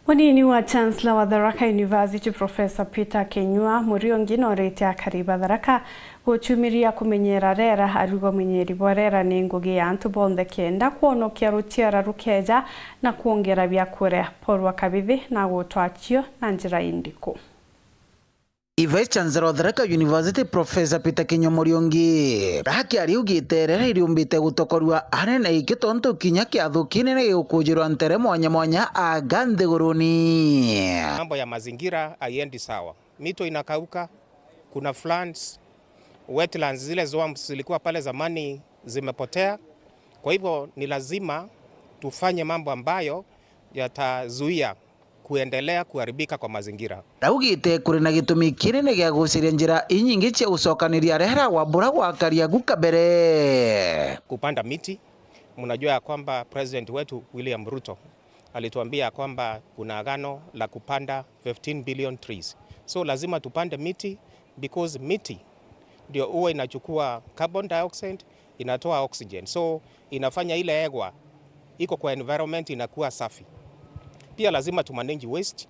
Munini wa Chancellor wa Tharaka University, Professor Peter Kinyua Muriungi, norite akari ba Tharaka gucumiria kumenyera rera, ariuga umenyeri bwa rera ni ngugi ya antu bonthe kenda kwonokia ruciara rukeja na kwongera biakuria. Paul wa Kabithi na gutwacio na njira indiku? Vice Chancellor wa Tharaka University, Professor Peter Kinyua Muriungi, akiaria augite rera iriumbite gutokorua anene aiki tontu kinya kiathu kinene gigukujirwa ntere mwanya mwanya anga nthiguruni. Mambo ya mazingira haiendi sawa. Mito inakauka, kuna floods, wetlands, zile swamps zilikuwa pale zamani zimepotea. Kwa hivyo ni lazima tufanye mambo ambayo yatazuia kuendelea kuharibika kwa mazingira. Augite kuri na gitumi kinene gia guciria njira inyingi cia gucokaniria rera wa bura gwakaria guka mbere. Kupanda miti, mnajua ya kwamba president wetu William Ruto alituambia ya kwamba kuna agano la kupanda fifteen billion trees. So lazima tupande miti because miti ndio huwa inachukua carbon dioxide, inatoa oxygen. So inafanya ile hewa iko kwa environment inakuwa safi. Pia lazima tumanage waste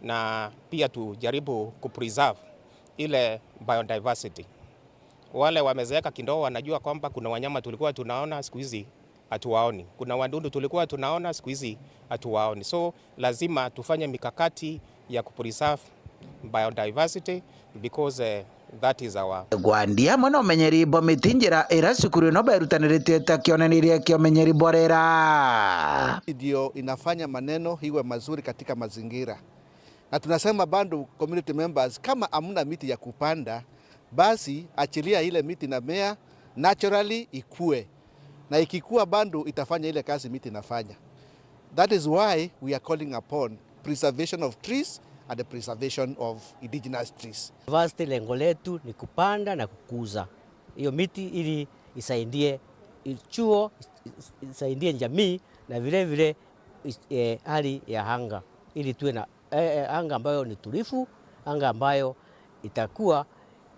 na pia tujaribu kupreserve ile biodiversity. Wale wamezeeka kidogo wanajua kwamba kuna wanyama tulikuwa tunaona, siku hizi hatuwaoni. Kuna wadudu tulikuwa tunaona, siku hizi hatuwaoni. So lazima tufanye mikakati ya kupreserve biodiversity because, eh, that is our... Gwandia amwe na umenyeri bwa miti njira ira cukuru ino berutaniritie ta kionaniria kia umenyeri bwa rera. Ndio inafanya maneno iwe mazuri katika mazingira. Na tunasema bado community members, kama hamna miti ya kupanda, basi achilia ile miti na mea naturally ikue. Na ikikua bado itafanya ile kazi miti inafanya. That is why we are calling upon preservation of trees and the preservation of indigenous trees. University, lengo letu ni kupanda na kukuza hiyo miti ili isaidie chuo, is-, is-, isaidie jamii na vile vile is-, eh, hali ya anga, ili tuwe na, eh, eh, anga ambayo ni tulivu, anga ambayo itakuwa,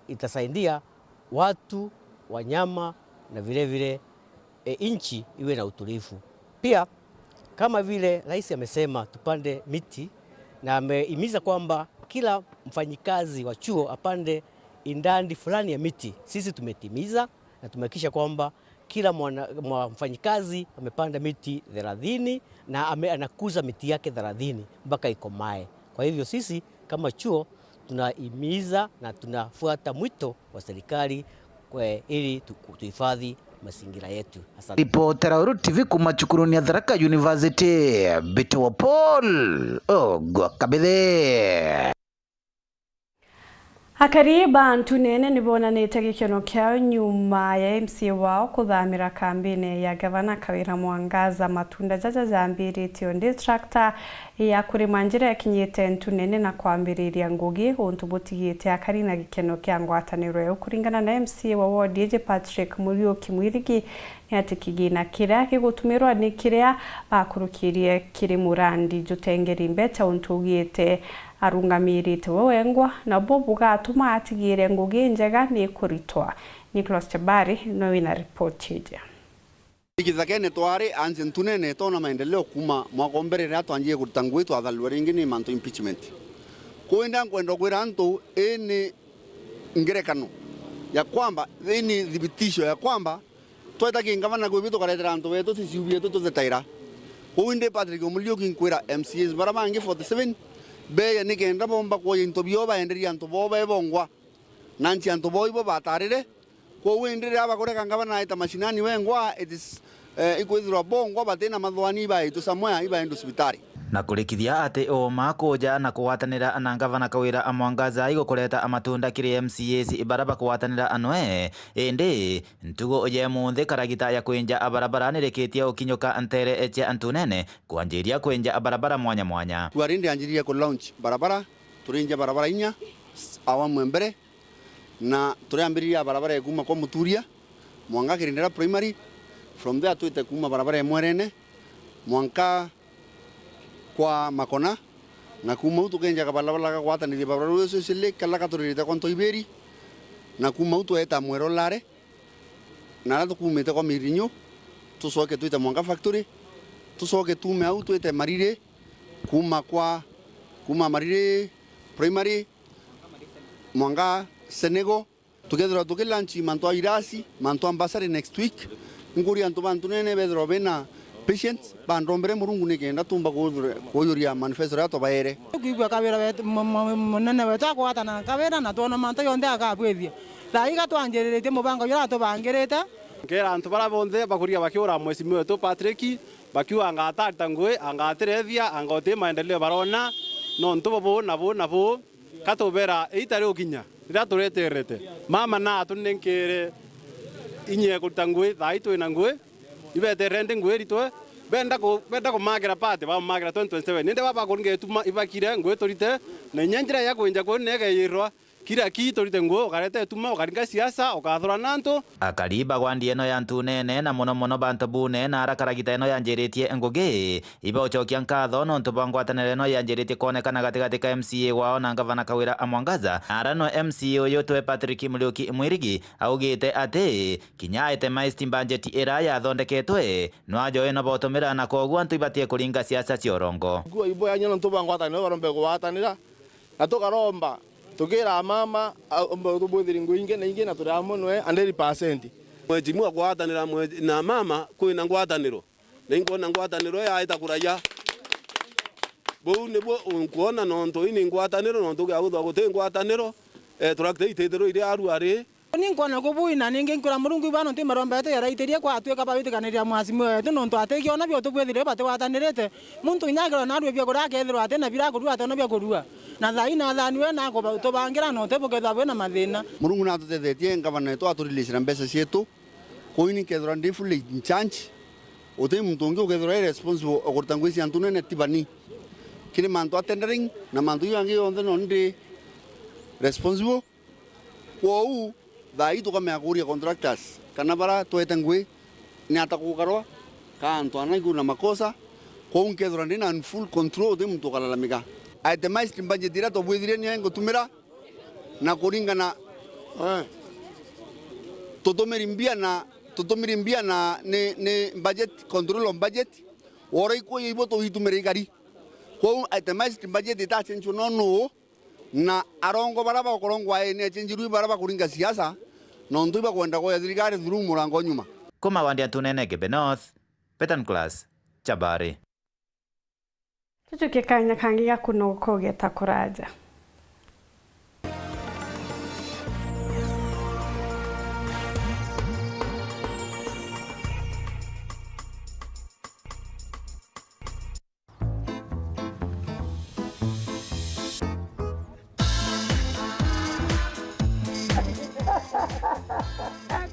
itasaidia watu, wanyama na vile vile, eh, nchi iwe na utulivu. Pia, kama vile rais amesema tupande miti, na amehimiza kwamba kila mfanyikazi wa chuo apande idadi fulani ya miti, sisi tumetimiza na tumehakikisha kwamba kila mwana-, mwa-, mfanyikazi amepanda miti thelathini na ame-, anakuza miti yake thelathini mpaka ikomae. Kwa hivyo sisi kama chuo tunahimiza na tunafuata mwito wa serikali kwe-, ili tu-, tuhifadhi mazingira yetu. Asante. Ripotera Weru T V kuma cukuruni ya Tharaka University, Mbite wa Paul Ogwa Kabithe. Akari ba Ntunene ni bonanite gikeno kiao nyuma ya M C A wao kuthamira kambine ya Gavana Kawira Mwangaza. Matunda jaja jambiritie o ndi tractor ya kurima njira ikinyite Ntunene na kwambiriria ngugi, untu butigite akari na gikeno kia ngwataniro yao. Kuringana na M C A wa ward iji Patrick Muriuki Mwirigi, ni ati kigina kiria gigutumirwa ni kiria bakurukirie kiri murandi jutengeri mbeca, untu ugite arungamirite we wengwa, nabo bugatuma atigire ngugi njega ni kuritwa. Nicholas Chabari no wina ripoti iji. Githakene twari anzi Ntunene twona maendeleo kuma mwaka o mbere riria twanjie kurita ngugi twathalirwa ringi ni mantu impeachment. Kwou indi nkwenda kwira antu ii ni ngerekano ya kwamba, ii ni thibitisho ya kwamba tweta ki ngavana kwi bitu tukaretera antu betu ciciu bietu tuthetaira. Kwou indi Patrick Omuriuki nkwira M C As bara bangi forty seven beya nikenda bomba kwoya into bio baenderie antu bao be bongwa. Nanci antu bao ibo batarire. Kwou indi riria bakurega ngavana aita mashinani wengwa, it is, eh, ikwithirwa bongwa batina mathwani ibaitwe somewhere, ibaendwe cibitari. Na kurikithia ati uuma kuja na kugwatanira na ngavana Kawira a Mwangaza igukureta amatunda kiri M C As bara bakugwatanira anwe, indi ntugo ya munthi karagita ya kwinja barabara nirikitie gukinyuka ntere cia Ntunene kwanjiria kwinja barabara mwanya mwanya. Tuari ndianjiririe ku launch barabara, turinjia barabara inya, awamu ya mbere, na turiambiriria barabara ya kuuma kwa Muturia mwanka Kirindera Primary, from there twite kuuma barabara ya Mwerene mwanka kwa Makona, na kuuma au tukenja kabarabara gagwatanithia barabara ucio cili kala gaturirite kwa Ntoibiri, na kuuma au tweeta Mwero Lare, na aria tukuumite kwa Mirinyo, tucoke twite mwanka factory, tucoke tuume au twite Mariri, kuuma kwa, kuuma Mariri Primary, mwanka Senego, tukethirwa tukilanchi mantu a irasi, mantu a bursary next week. Nkuria antu ba Ntunene bethirwa bena patience, bandombere Murungu nikenda tumba kuujuria manifesto ria tubaere. Kwigua Kawira wetu, mu-, mu-, munene wetu agwatana na Kawira na twona mantu jonthe akabwithia. Thaa iga twanjiriritie mubango juria atubangirite. Nkera antu bara bonthe bakuria bakiura mheshimiwa wetu Patrick, bakiuga anga atarita ngugi, anga atirethia, anga uti maendeleo barona, nontu bubu na bu na bu. Katubera iita riukinya riria tureterete. Mama na atunenkere inya ya kurita ngugi, thaa ii twina ngugi, ibeterere ndi ngugi iritwe. Benda ku-, benda kumakira party, bamumakira twenty twenty-seven. Indi baba kuringa ituma ibakire ngugi turite, na inya njira ya kwinja kuu negeyirwa. Kira ki turite ngugi, ukareta ituma, ukaringa siasa, ukathurana antu. Akari bagwa ndi ino ya Ntunene, na mono mono bantu bune, na ara karagita ino yanjiritie ngugi, ibaucokia nkatho nontu bwa ngwataniro ino yanjiritie kwonekana gatigati ka M C A wao na ngavana Kawira a Mwangaza. Ara no M C A uyu twe Patrick Muriuki Mwirigi augite ati kinya itemized budget ira yathondeketwe, no ajoe no botumira, na koguo antu ibatie kuringa siasa cia urongo. Nguo ibo yanya nontu bwa ngwataniro barombe kugwatanira, na tukaromba, tukira mama, a-, ombe tubwithiri nguo ingi na ingi, na turi amwe nwe hundred percent. Mheshimiwa kugwatanira mwe-, na mama kwina ngwataniro. Na inkwona ngwataniro yaita kuraya. Buu nibuo nkwona nontu ii ni ngwataniro, nontu gia guthwa guti ngwataniro, eh, tractor itithirwa iri arua ri. Ni nkwona kubui na ningi nkwira Murungu ibano nti maromba yetu yaraitirie kwa atwika bawitikaniria mwasimi wetu, nontu atigiona bio tubwithirire batigwatanirite. Muntu inya agirwa narue bia kuria akethirwa atina bira kurua atona bia kurua. Na thaa ii nathaniwe na kuba-, tubangira na uti bukethirwa bwina mathina. Murungu natutethetie, ngavana wetu aturilicira mbeca cietu. Kwou ini nkethirwa ndi fully in charge, uti muntu ungi ukethirwa e responsible o kurita ngugi cia Ntunene tiba ni. Kiri mantu a tendering na mantu jau jangi jonthe no ndi responsible. Kwou, thaa ii tukamea kuuria contractors kana bara twete ngui ni ata gukarwa, ka antu ana iku na makosa. Kwou nkethirwa ndi na full control, uti muntu ukalalamika. Itemized budget iria twabwithirie niyo ingutumira na kuringana, eh, tutumiri mbia na, tutumiri mbia na ni, ni budget, control of budget. Wora ikwo ibo tugitumira ikari. Kwou itemized budget itacenjua no nuu. Na arongo bara bakorongwa ni achenjirwi bara bakuringa siasa, nontu ibakwenda kwoya thirikari through murango nyuma. Kuma wandi antunene Gebe North, Petan Class, Chabari. Tujukie kanya kangi ga kunogoka ugeta kuraja.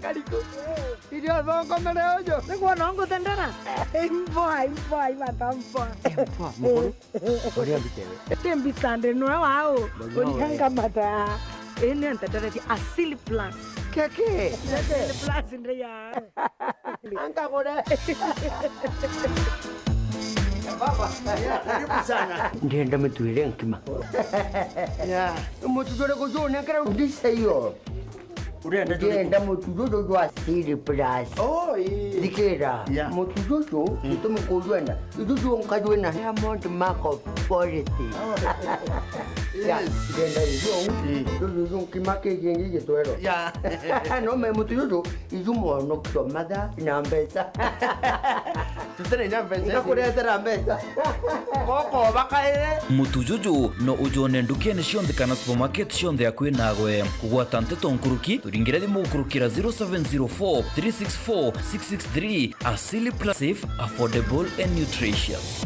Kariku. Irio thongo mere uju. Niguo no ngutendera. Imboa, imboa, imata mboa. Imboa, mukuru. Uria mbitewe. Ti mbisa ndi nwe wau. Urianga mata. Ii ni antenderetie Asili Plus. Keke. Asili Plus ndi ya. Angagure. Baba, ya, karibu sana. Ndienda mituire nkima. Ya. Mutu jure kujuna kara ndisa iyo. Urenda jure. Ndienda mutu juju jwa Asili Plus. Oh, ii. Thikira. Ya. Mutu juju, mm, gitumi kujwenda. Juju nkajwina Diamond Mark of Quality. Oh. Ya, yes. Ndienda ijo. Mm. Juju nkima kiki ngi gitwero. Ya. No me mutu juju. Iju mwanokio matha na mbeca. Tutene na mbeca. Ngakuretera mbeca. Goko bakaire. Mutu juju no ujone ndukene cionthe kana supermarket cionthe akui nagwe. Kugwata nteto nkuruki, turingire thimu gukurukira zero seven zero four three six four six six three. Asili Plus, safe, affordable and nutritious.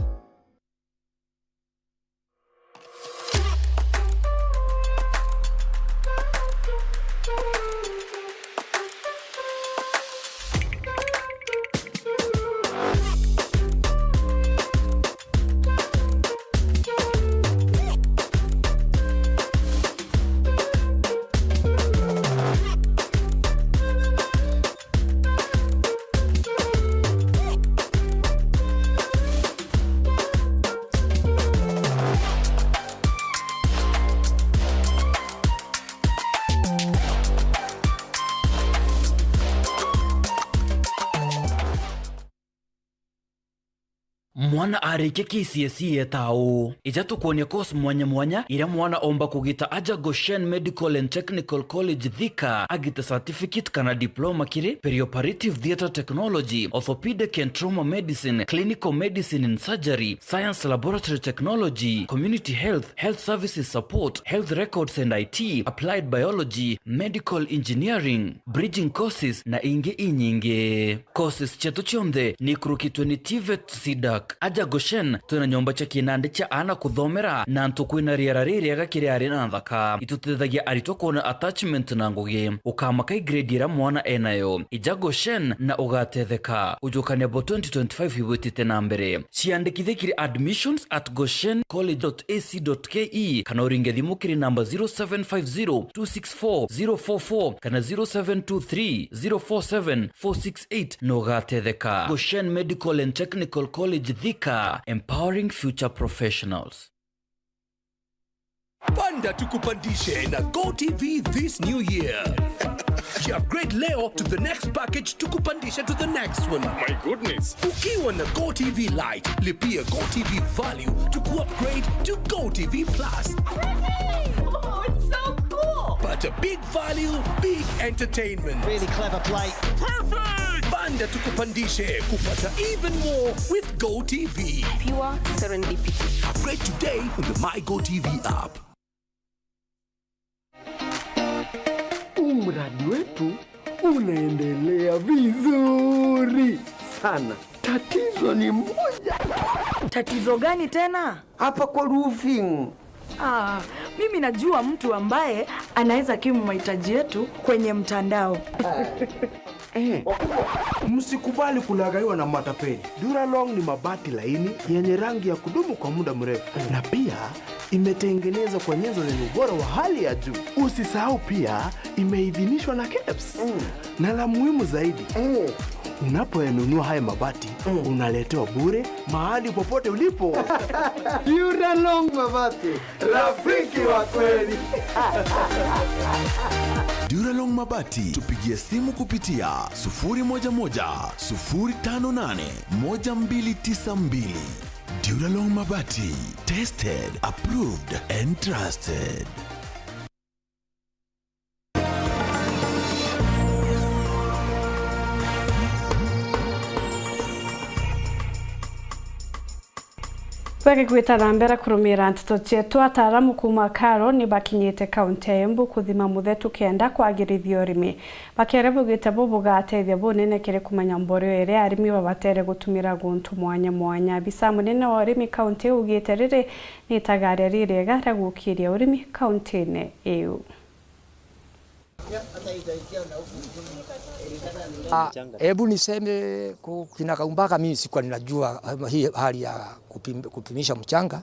Mwana arikia K C S E etaa uu? Ija tukwonia course mwanya mwanya iria mwana omba kugita aja Goshen Medical and Technical College Thika, agite certificate kana diploma kiri perioperative theatre technology, orthopedic and trauma medicine, clinical medicine and surgery, science laboratory technology, community health, health services support, health records and I T, applied biology, medical engineering, bridging courses na ingi inyingi. Courses cietu cionthe ni ikurukitwe ni TVET, CDAC. Aja Goshen, twina nyomba cia kinandi cia aana kuthomera na antu kwina riera ririega kiri ari na nthaka. Itutethagia aritwa kwona attachment na ngugi. Ukamaka i grade iria mwana enayo. Ija Goshen na ugatetheka. Ujukania bo twenty twenty-five ibwitite na mbere. Ciandikithie kiri admissions at goshen college dot A C dot K E kana uringe thimu kiri namba zero seven five zero two six four zero four four kana zero seven two three zero four seven four six eight na ugatetheka. Goshen Medical and Technical College Thika, empowering future professionals. Panda tukupandishe na GoTV this new year. Ki upgrade leo to the next package, tukupandishe to the next one. My goodness. Ukiwa na GoTV Lite, lipia GoTV Value to ku upgrade to GoTV Plus. Oh, it's so cool. Pata big value, big entertainment. Really clever play. Perfect! Panda tukupandishe kupata even more with GoTV. Pure serendipity. Upgrade today on the My GoTV app. Huu mradi wetu unaendelea vizuri sana. Tatizo ni moja. Tatizo gani tena? Hapa kwa roofing. Ah, Mimi najua mtu ambaye anaweza kimu mahitaji yetu kwenye mtandao. Msikubali kulaghaiwa na matapeli. Duralong ni mabati laini yenye rangi ya kudumu kwa muda mrefu, na pia imetengenezwa kwa nyenzo zenye ubora wa hali ya juu. Usisahau pia imeidhinishwa na kebs. Na la muhimu zaidi, unapoyanunua haya mabati, unaletewa bure mahali popote ulipo. Duralong Mabati, rafiki wa kweli. Duralong Mabati, tupigie simu kupitia sufuri moja moja, sufuri tano nane, moja mbili tisa mbili. Duralong Mabati, tested, approved and trusted. Bwege gwita na mbere kurumira nteto cietu, ataaramu kuuma Karo ni bakinyite kaunti ya Embu kuthima muthetu kenda kwagirithia urimi. Bakere bugite bu bugatethia bunene kiri kumenya mborio iria arimi babatere gutumira guntu mwanya mwanya. Abisa munene wa urimi kaunti iu ugite riri ni itagaria ririega ria gukiria urimi kauntine iu. Ah, hebu niseme ku-, kina Kaumbaka, mimi sikuwa ninajua, ah, hii hali ya kupim-, kupimisha mchanga.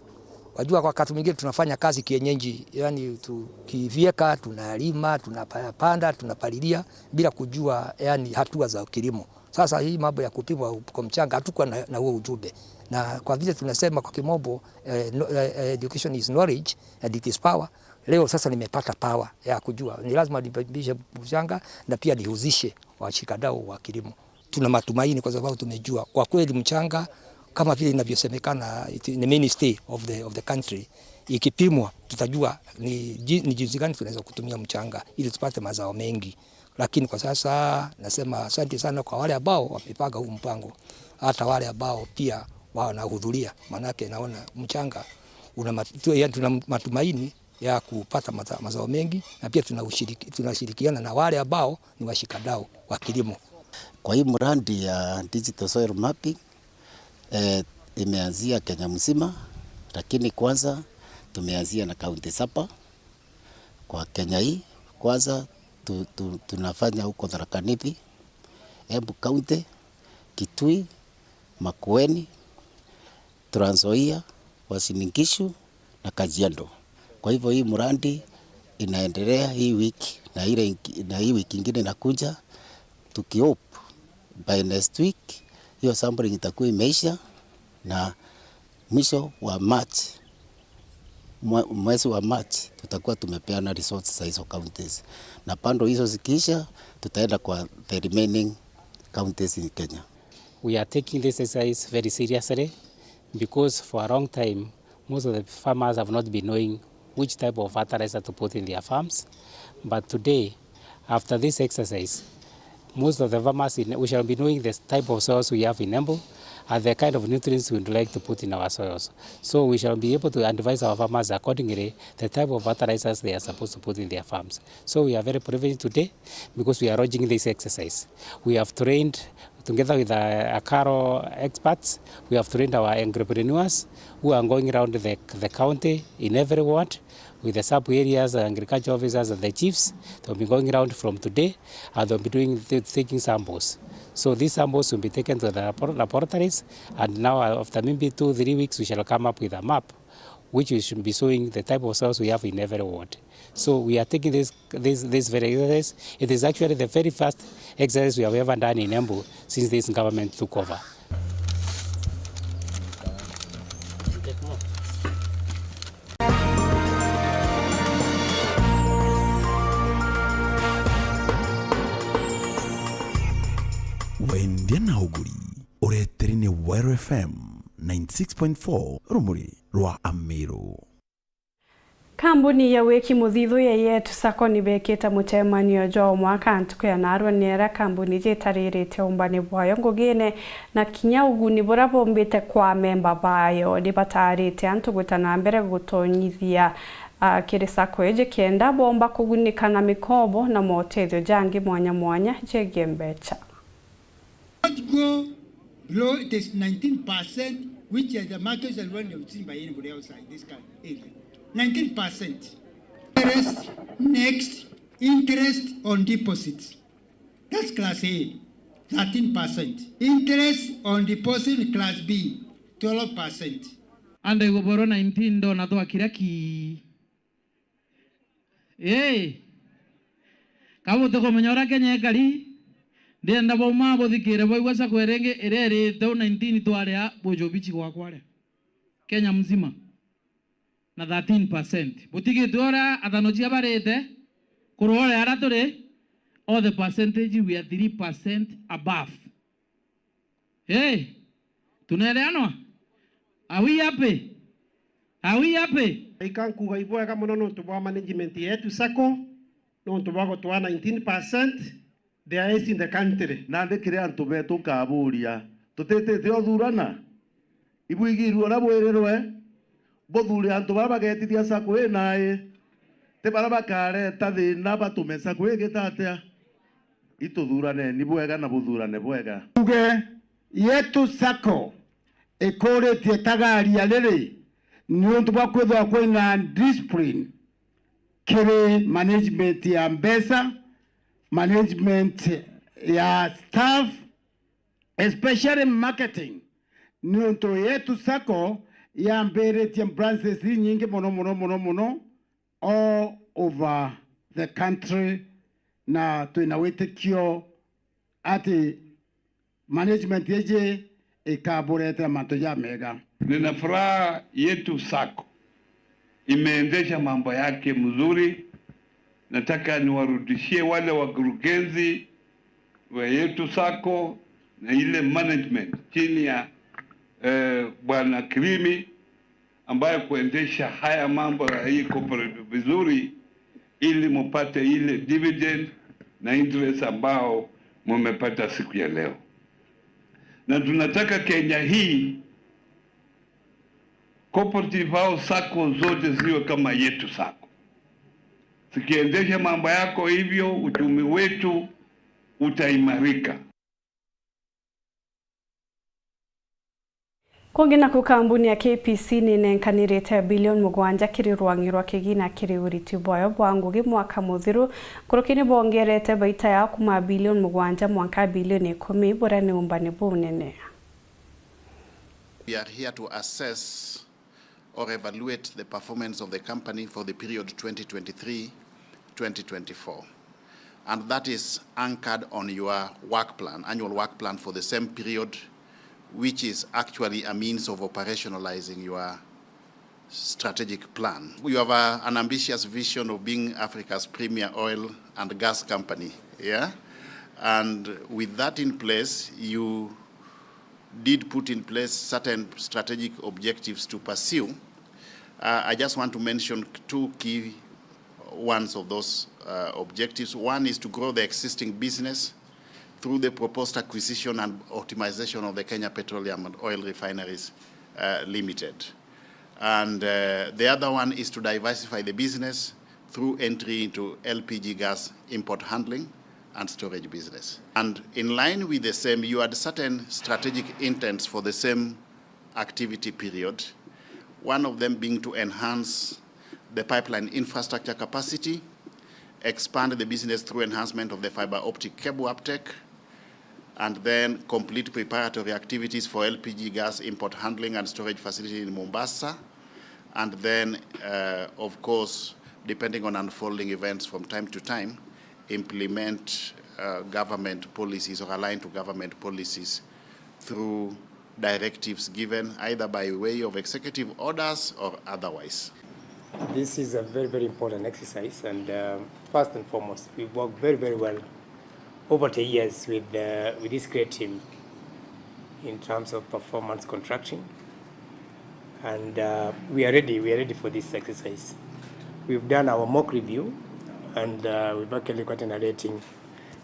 Wajua, kwa wakati mwingine tunafanya kazi kienyeji, yani tukivieka, tunalima, tunapanda, tunapalilia bila kujua, yani, hatua za kilimo. Sasa hii mambo ya kupimwa kwa mchanga hatukuwa na, na huo ujumbe, na kwa vile tunasema kwa kimombo, eh, no-, eh, eh, education is knowledge and it is power. Leo sasa nimepata power ya kujua ni lazima nipimishe mchanga na pia nihusishe washikadau wa kilimo. Tuna matumaini kwa sababu tumejua kwa kweli mchanga, kama vile inavyosemekana, it, ni mainstay of the, of the country. Ikipimwa tutajua ni ji-, ni jinsi gani tunaweza kutumia mchanga ili tupate mazao mengi. Lakini kwa sasa nasema asante sana kwa wale ambao wamepanga huu mpango, hata wale ambao pia wanahudhuria, maanake naona mchanga una mat-, tu-, yani tuna matumaini ya kupata maza-, mazao mengi, na pia tuna ushiriki-, tunashirikiana na wale ambao ni washikadau wa kilimo. Kwa hii mradi ya digital soil mapping, eh, imeanzia Kenya mzima, lakini kwanza tumeanzia na kaunti saba kwa Kenya hii. Kwanza tu, tu, tunafanya huko Tharaka Nithi, Embu County, Kitui, Makueni, Trans Nzoia, Uasin Gishu na Kajiado. Kwa hivyo hii mradi inaendelea hii wiki na ile ingi-, na hii wiki ingine inakuja, tukihope by next week hiyo sampling itakuwa imeisha, na mwisho wa March, mwe-, mwezi wa March tutakuwa tumepeana results za hizo counties, na bado hizo zikiisha tutaenda kwa the remaining counties in Kenya. We are taking this exercise very seriously because for a long time, most of the farmers have not been knowing which type of fertilizer to put in their farms. But today, after this exercise, most of the farmers in, we shall be knowing the type of soils we have in Embu and the kind of nutrients we would like to put in our soils. So we shall be able to advise our farmers accordingly the type of fertilizers they are supposed to put in their farms. So we are very privileged today because we are launching this exercise. We have trained, together with the Akaro experts, we have trained our entrepreneurs who are going around the, the county in every ward with the sub areas, agriculture officers and the chiefs. They'll be going around from today and they'll be doing, taking samples. So these samples will be taken to the labor-, laboratories, and now, uh, after maybe two, three weeks, we shall come up with a map which we should be showing the type of soils we have in every ward. So we are taking this, this, this very exercise. It is actually the very first exercise we have ever done in Embu since this government took over. Wendia na uguri, ureteri ni Weru F M ninety six point four, rumuri rwa Amiru. Kambuni ya wiki muthithu ya Yetu Sacco ni bekite mucemanio jwa o mwaka ntuku ya narua, ni aria kambuni jitaririte umbani bwayo ngugine na kinya uguni buria bumbite kwa amemba bayo. Ni batarite antu gwita na mbere gutonyithia, ah, kiri sacco iji kenda bomba kugunika na mikobo na motethio jangi mwanya mwanya jegie mbecha. Not go below, it is nineteen percent, which is the market is one of seen by anybody outside this kind area. nineteen percent. Interest, next, interest on deposits. That's class A, thirteen percent. Interest on deposit, class B, twelve percent. Ande guboro nineteen ndona twakira ki. Ii. Kabuti kumenya uria Kenya ikari, ndienda bauma buthikire baigua sacco iria ingi iria irite u nineteen twaria bujubichi gwakwa ria. Kenya mzima. Na thirteen percent. Butigitwe uria athano cia barite, kurwa uria aria turi, all the percentage we are three percent above. Hey, tunaeleanwa? Are we happy? Are we happy? Ikankuga ibwega mono nontu bwa management yetu sacco, nontu bwa gutwaa nineteen percent the highest in the country. Nandi kiri antu betu nkaburia, tutitite uthurana? Ibwigirue uria bwirirwe? Buthure antu baria bagetithia sacco ii nai, ti baria bakareta thina batume sacco igita atia? Ituthuraneni bwega na buthurane bwega. Tuge yetu sacco ikuritie tagaria riri niuntu bwa kwithirwa kwina discipline kiri management ya mbeca, management ya staff, especially marketing, niuntu yetu sacco yambiritie branches inyingi mono mono mono mono all over the country, na twina witikio ati management iji ikaburetera mantu jamega. Nina furaha yetu sacco imeendesha mambo yake mzuri. Nataka niwarudishie wale wakurugenzi wa yetu sacco na ile management chini ya, eh, Bwana Kirimi ambaye kuendesha haya mambo ya hii cooperative vizuri, ili mupate ile dividend na interest ambao mumepata siku ya leo. Na tunataka Kenya hii cooperative au sacco zote ziwe kama yetu sacco, zikiendesha mambo yako hivyo, uchumi wetu utaimarika. Kungi naku, kambuni ya K P C ninenkanirite bilioni mugwanja kiri rwang'i rwa kigina kiri uriti bwayo bwa ngugi mwaka muthiru. Nkuruki nibongerete baita yao kuma bilioni mugwanja mwanka bilioni ikumi, buria ni umbani bunene. We are here to assess or evaluate the performance of the company for the period twenty twenty-three, twenty twenty-four. And that is anchored on your work plan, annual work plan for the same period, which is actually a means of operationalizing your strategic plan. You have a, an ambitious vision of being Africa's premier oil and gas company, yeah? And with that in place, you did put in place certain strategic objectives to pursue. Uh, I just want to mention two key ones of those, uh, objectives. One is to grow the existing business through the proposed acquisition and optimization of the Kenya Petroleum and Oil Refineries, uh, Limited. And, uh, the other one is to diversify the business through entry into L P G gas import handling and storage business. And in line with the same, you had certain strategic intents for the same activity period, one of them being to enhance the pipeline infrastructure capacity, expand the business through enhancement of the fiber optic cable uptake, and then complete preparatory activities for L P G gas import handling and storage facility in Mombasa, and then, uh, of course, depending on unfolding events from time to time, implement, uh, government policies or align to government policies through directives given either by way of executive orders or otherwise. This is a very, very important exercise, and, um, first and foremost, we've worked very, very well over the years with, uh, with this great team in terms of performance contracting, and, uh, we are ready, we are ready for this exercise. We've done our mock review, and, uh, we've actually gotten a rating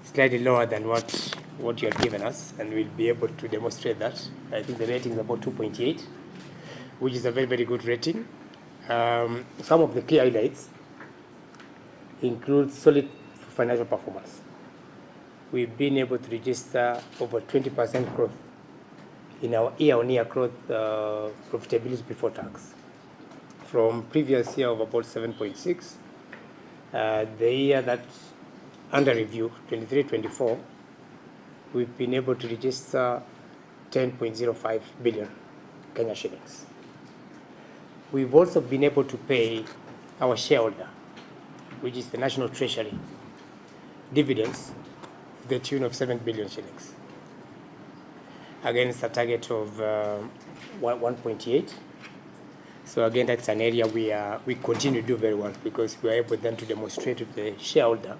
slightly lower than what, what you have given us, and we'll be able to demonstrate that. I think the rating is about two point eight, which is a very, very good rating. Um, some of the key highlights include solid financial performance. We've been able to register over twenty percent growth in our year-on-year growth, uh, profitability before tax. from previous year of about seven point six. Uh, the year that's under review, twenty-three twenty-four, we've been able to register ten point zero five billion Kenya shillings. We've also been able to pay our shareholder, which is the National Treasury, dividends to the tune of seven billion shillings against a target of, uh, one, one point eight. So again, that's an area we are, we continue to do very well because we are able then to demonstrate to the shareholder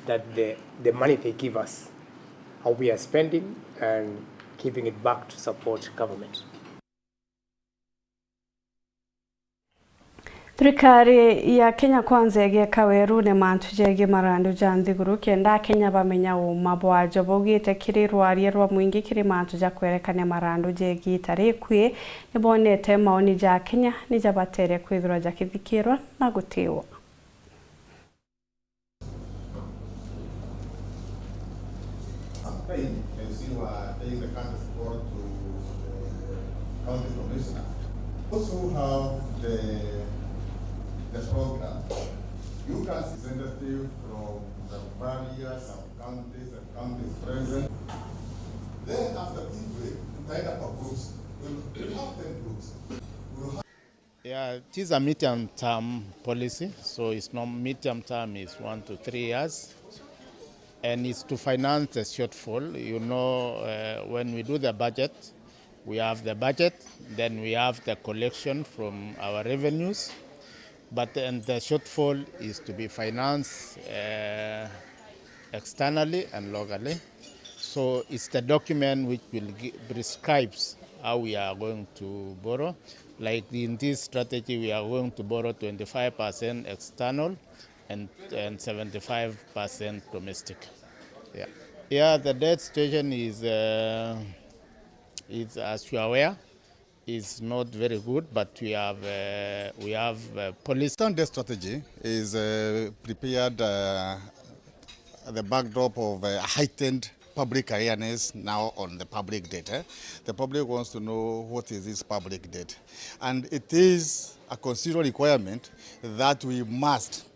that the, the money they give us, how we are spending and giving it back to support government. Thirikari ya Kenya Kwanza igeeka werune mantu jegie marandu ja nthiguru kenda Akenya bamenya uuma bwajo. Baugite kiri rwaria rwa mwingi kiri mantu ja kwerekania marandu ja igiita rikui, ni bonete maoni ja Akenya ni jabatere kwithirwa jakithikirwa na gutiwa. As you are taking the country's call to the county commissioner, those who have the, the program, you can representative from the various sub-counties and counties present. Then after Kitwe, tutaenda kwa groups. We'll, we'll have ten groups. We'll have Yeah, it is a medium term policy, so it's no medium term is one to three years, and it's to finance the shortfall. You know, uh, when we do the budget, we have the budget, then we have the collection from our revenues, but then the shortfall is to be financed uh, externally and locally. So it's the document which will gi- prescribes how we are going to borrow. Like in this strategy, we are going to borrow twenty-five percent external and, and seventy-five percent domestic. Yeah. Yeah, the debt situation is, uh, is, as you are aware, is not very good, but we have, uh, we have, uh, policy. Sunday strategy is, uh, prepared, uh, at the backdrop of, uh, heightened public awareness now on the public debt, eh? The public wants to know what is this public debt. And it is a constitutional requirement that we must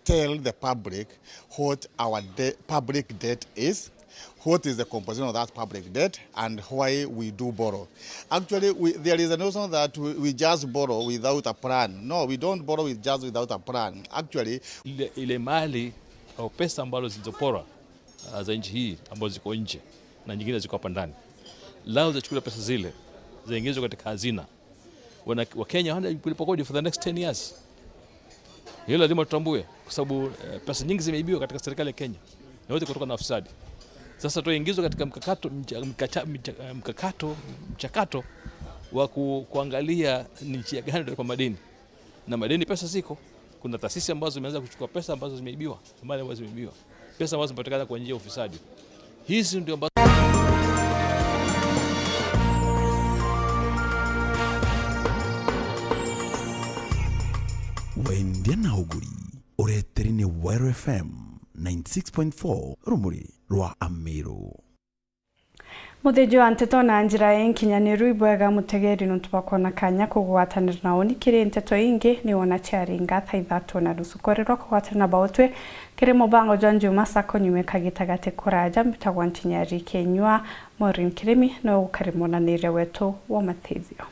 tell the public what our de- public debt is, what is the composition of that public debt, and why we do borrow. Actually, we, there is a notion that we, we just borrow without a plan. No, we don't borrow with just without a plan. Actually, ile, ile mali au pesa ambazo zilizoporwa, ah, za nchi hii ambazo ziko nje na nyingine ziko hapa ndani, lao zachukuliwa pesa zile, zaingizwa katika hazina. Wana, Wakenya hawana kulipa kodi for the next ten years. Hiyo lazima tutambue, kwa sababu, eh, pesa nyingi zimeibiwa katika serikali ya Kenya na wote kutoka na ufisadi. Sasa tuingizwe katika mkakato, mcha- mkacha- mcha- mkakato mchakato wa ku, kuangalia ni njia gani tutalipa madeni, na madeni pesa ziko. Kuna taasisi ambazo zimeanza kuchukua pesa ambazo zimeibiwa, mali ambazo zimeibiwa, pesa ambazo zimepatikana kwa njia ya ufisadi. Hizi ndio ambazo Wendia na uguri ureteri ni Wero F M ninety six point four, rumuri rwa Amiru. Muthiji wa nteto na njira inkinyaniru, ibwega mutegeri nontu bwa kwona kanya kugwatanira na uni kiri nteto ingi ni wona ciaringa thaa ithatu na nusu. Kwerirwa kugwatanira na bautwi kiri mubango jwa Njuma Sacco nyumika gitagati kuraja mbitagwa ntinyari kinyua. Maureen Kirimi niwe ukari mwonaniria wetu wa matithio.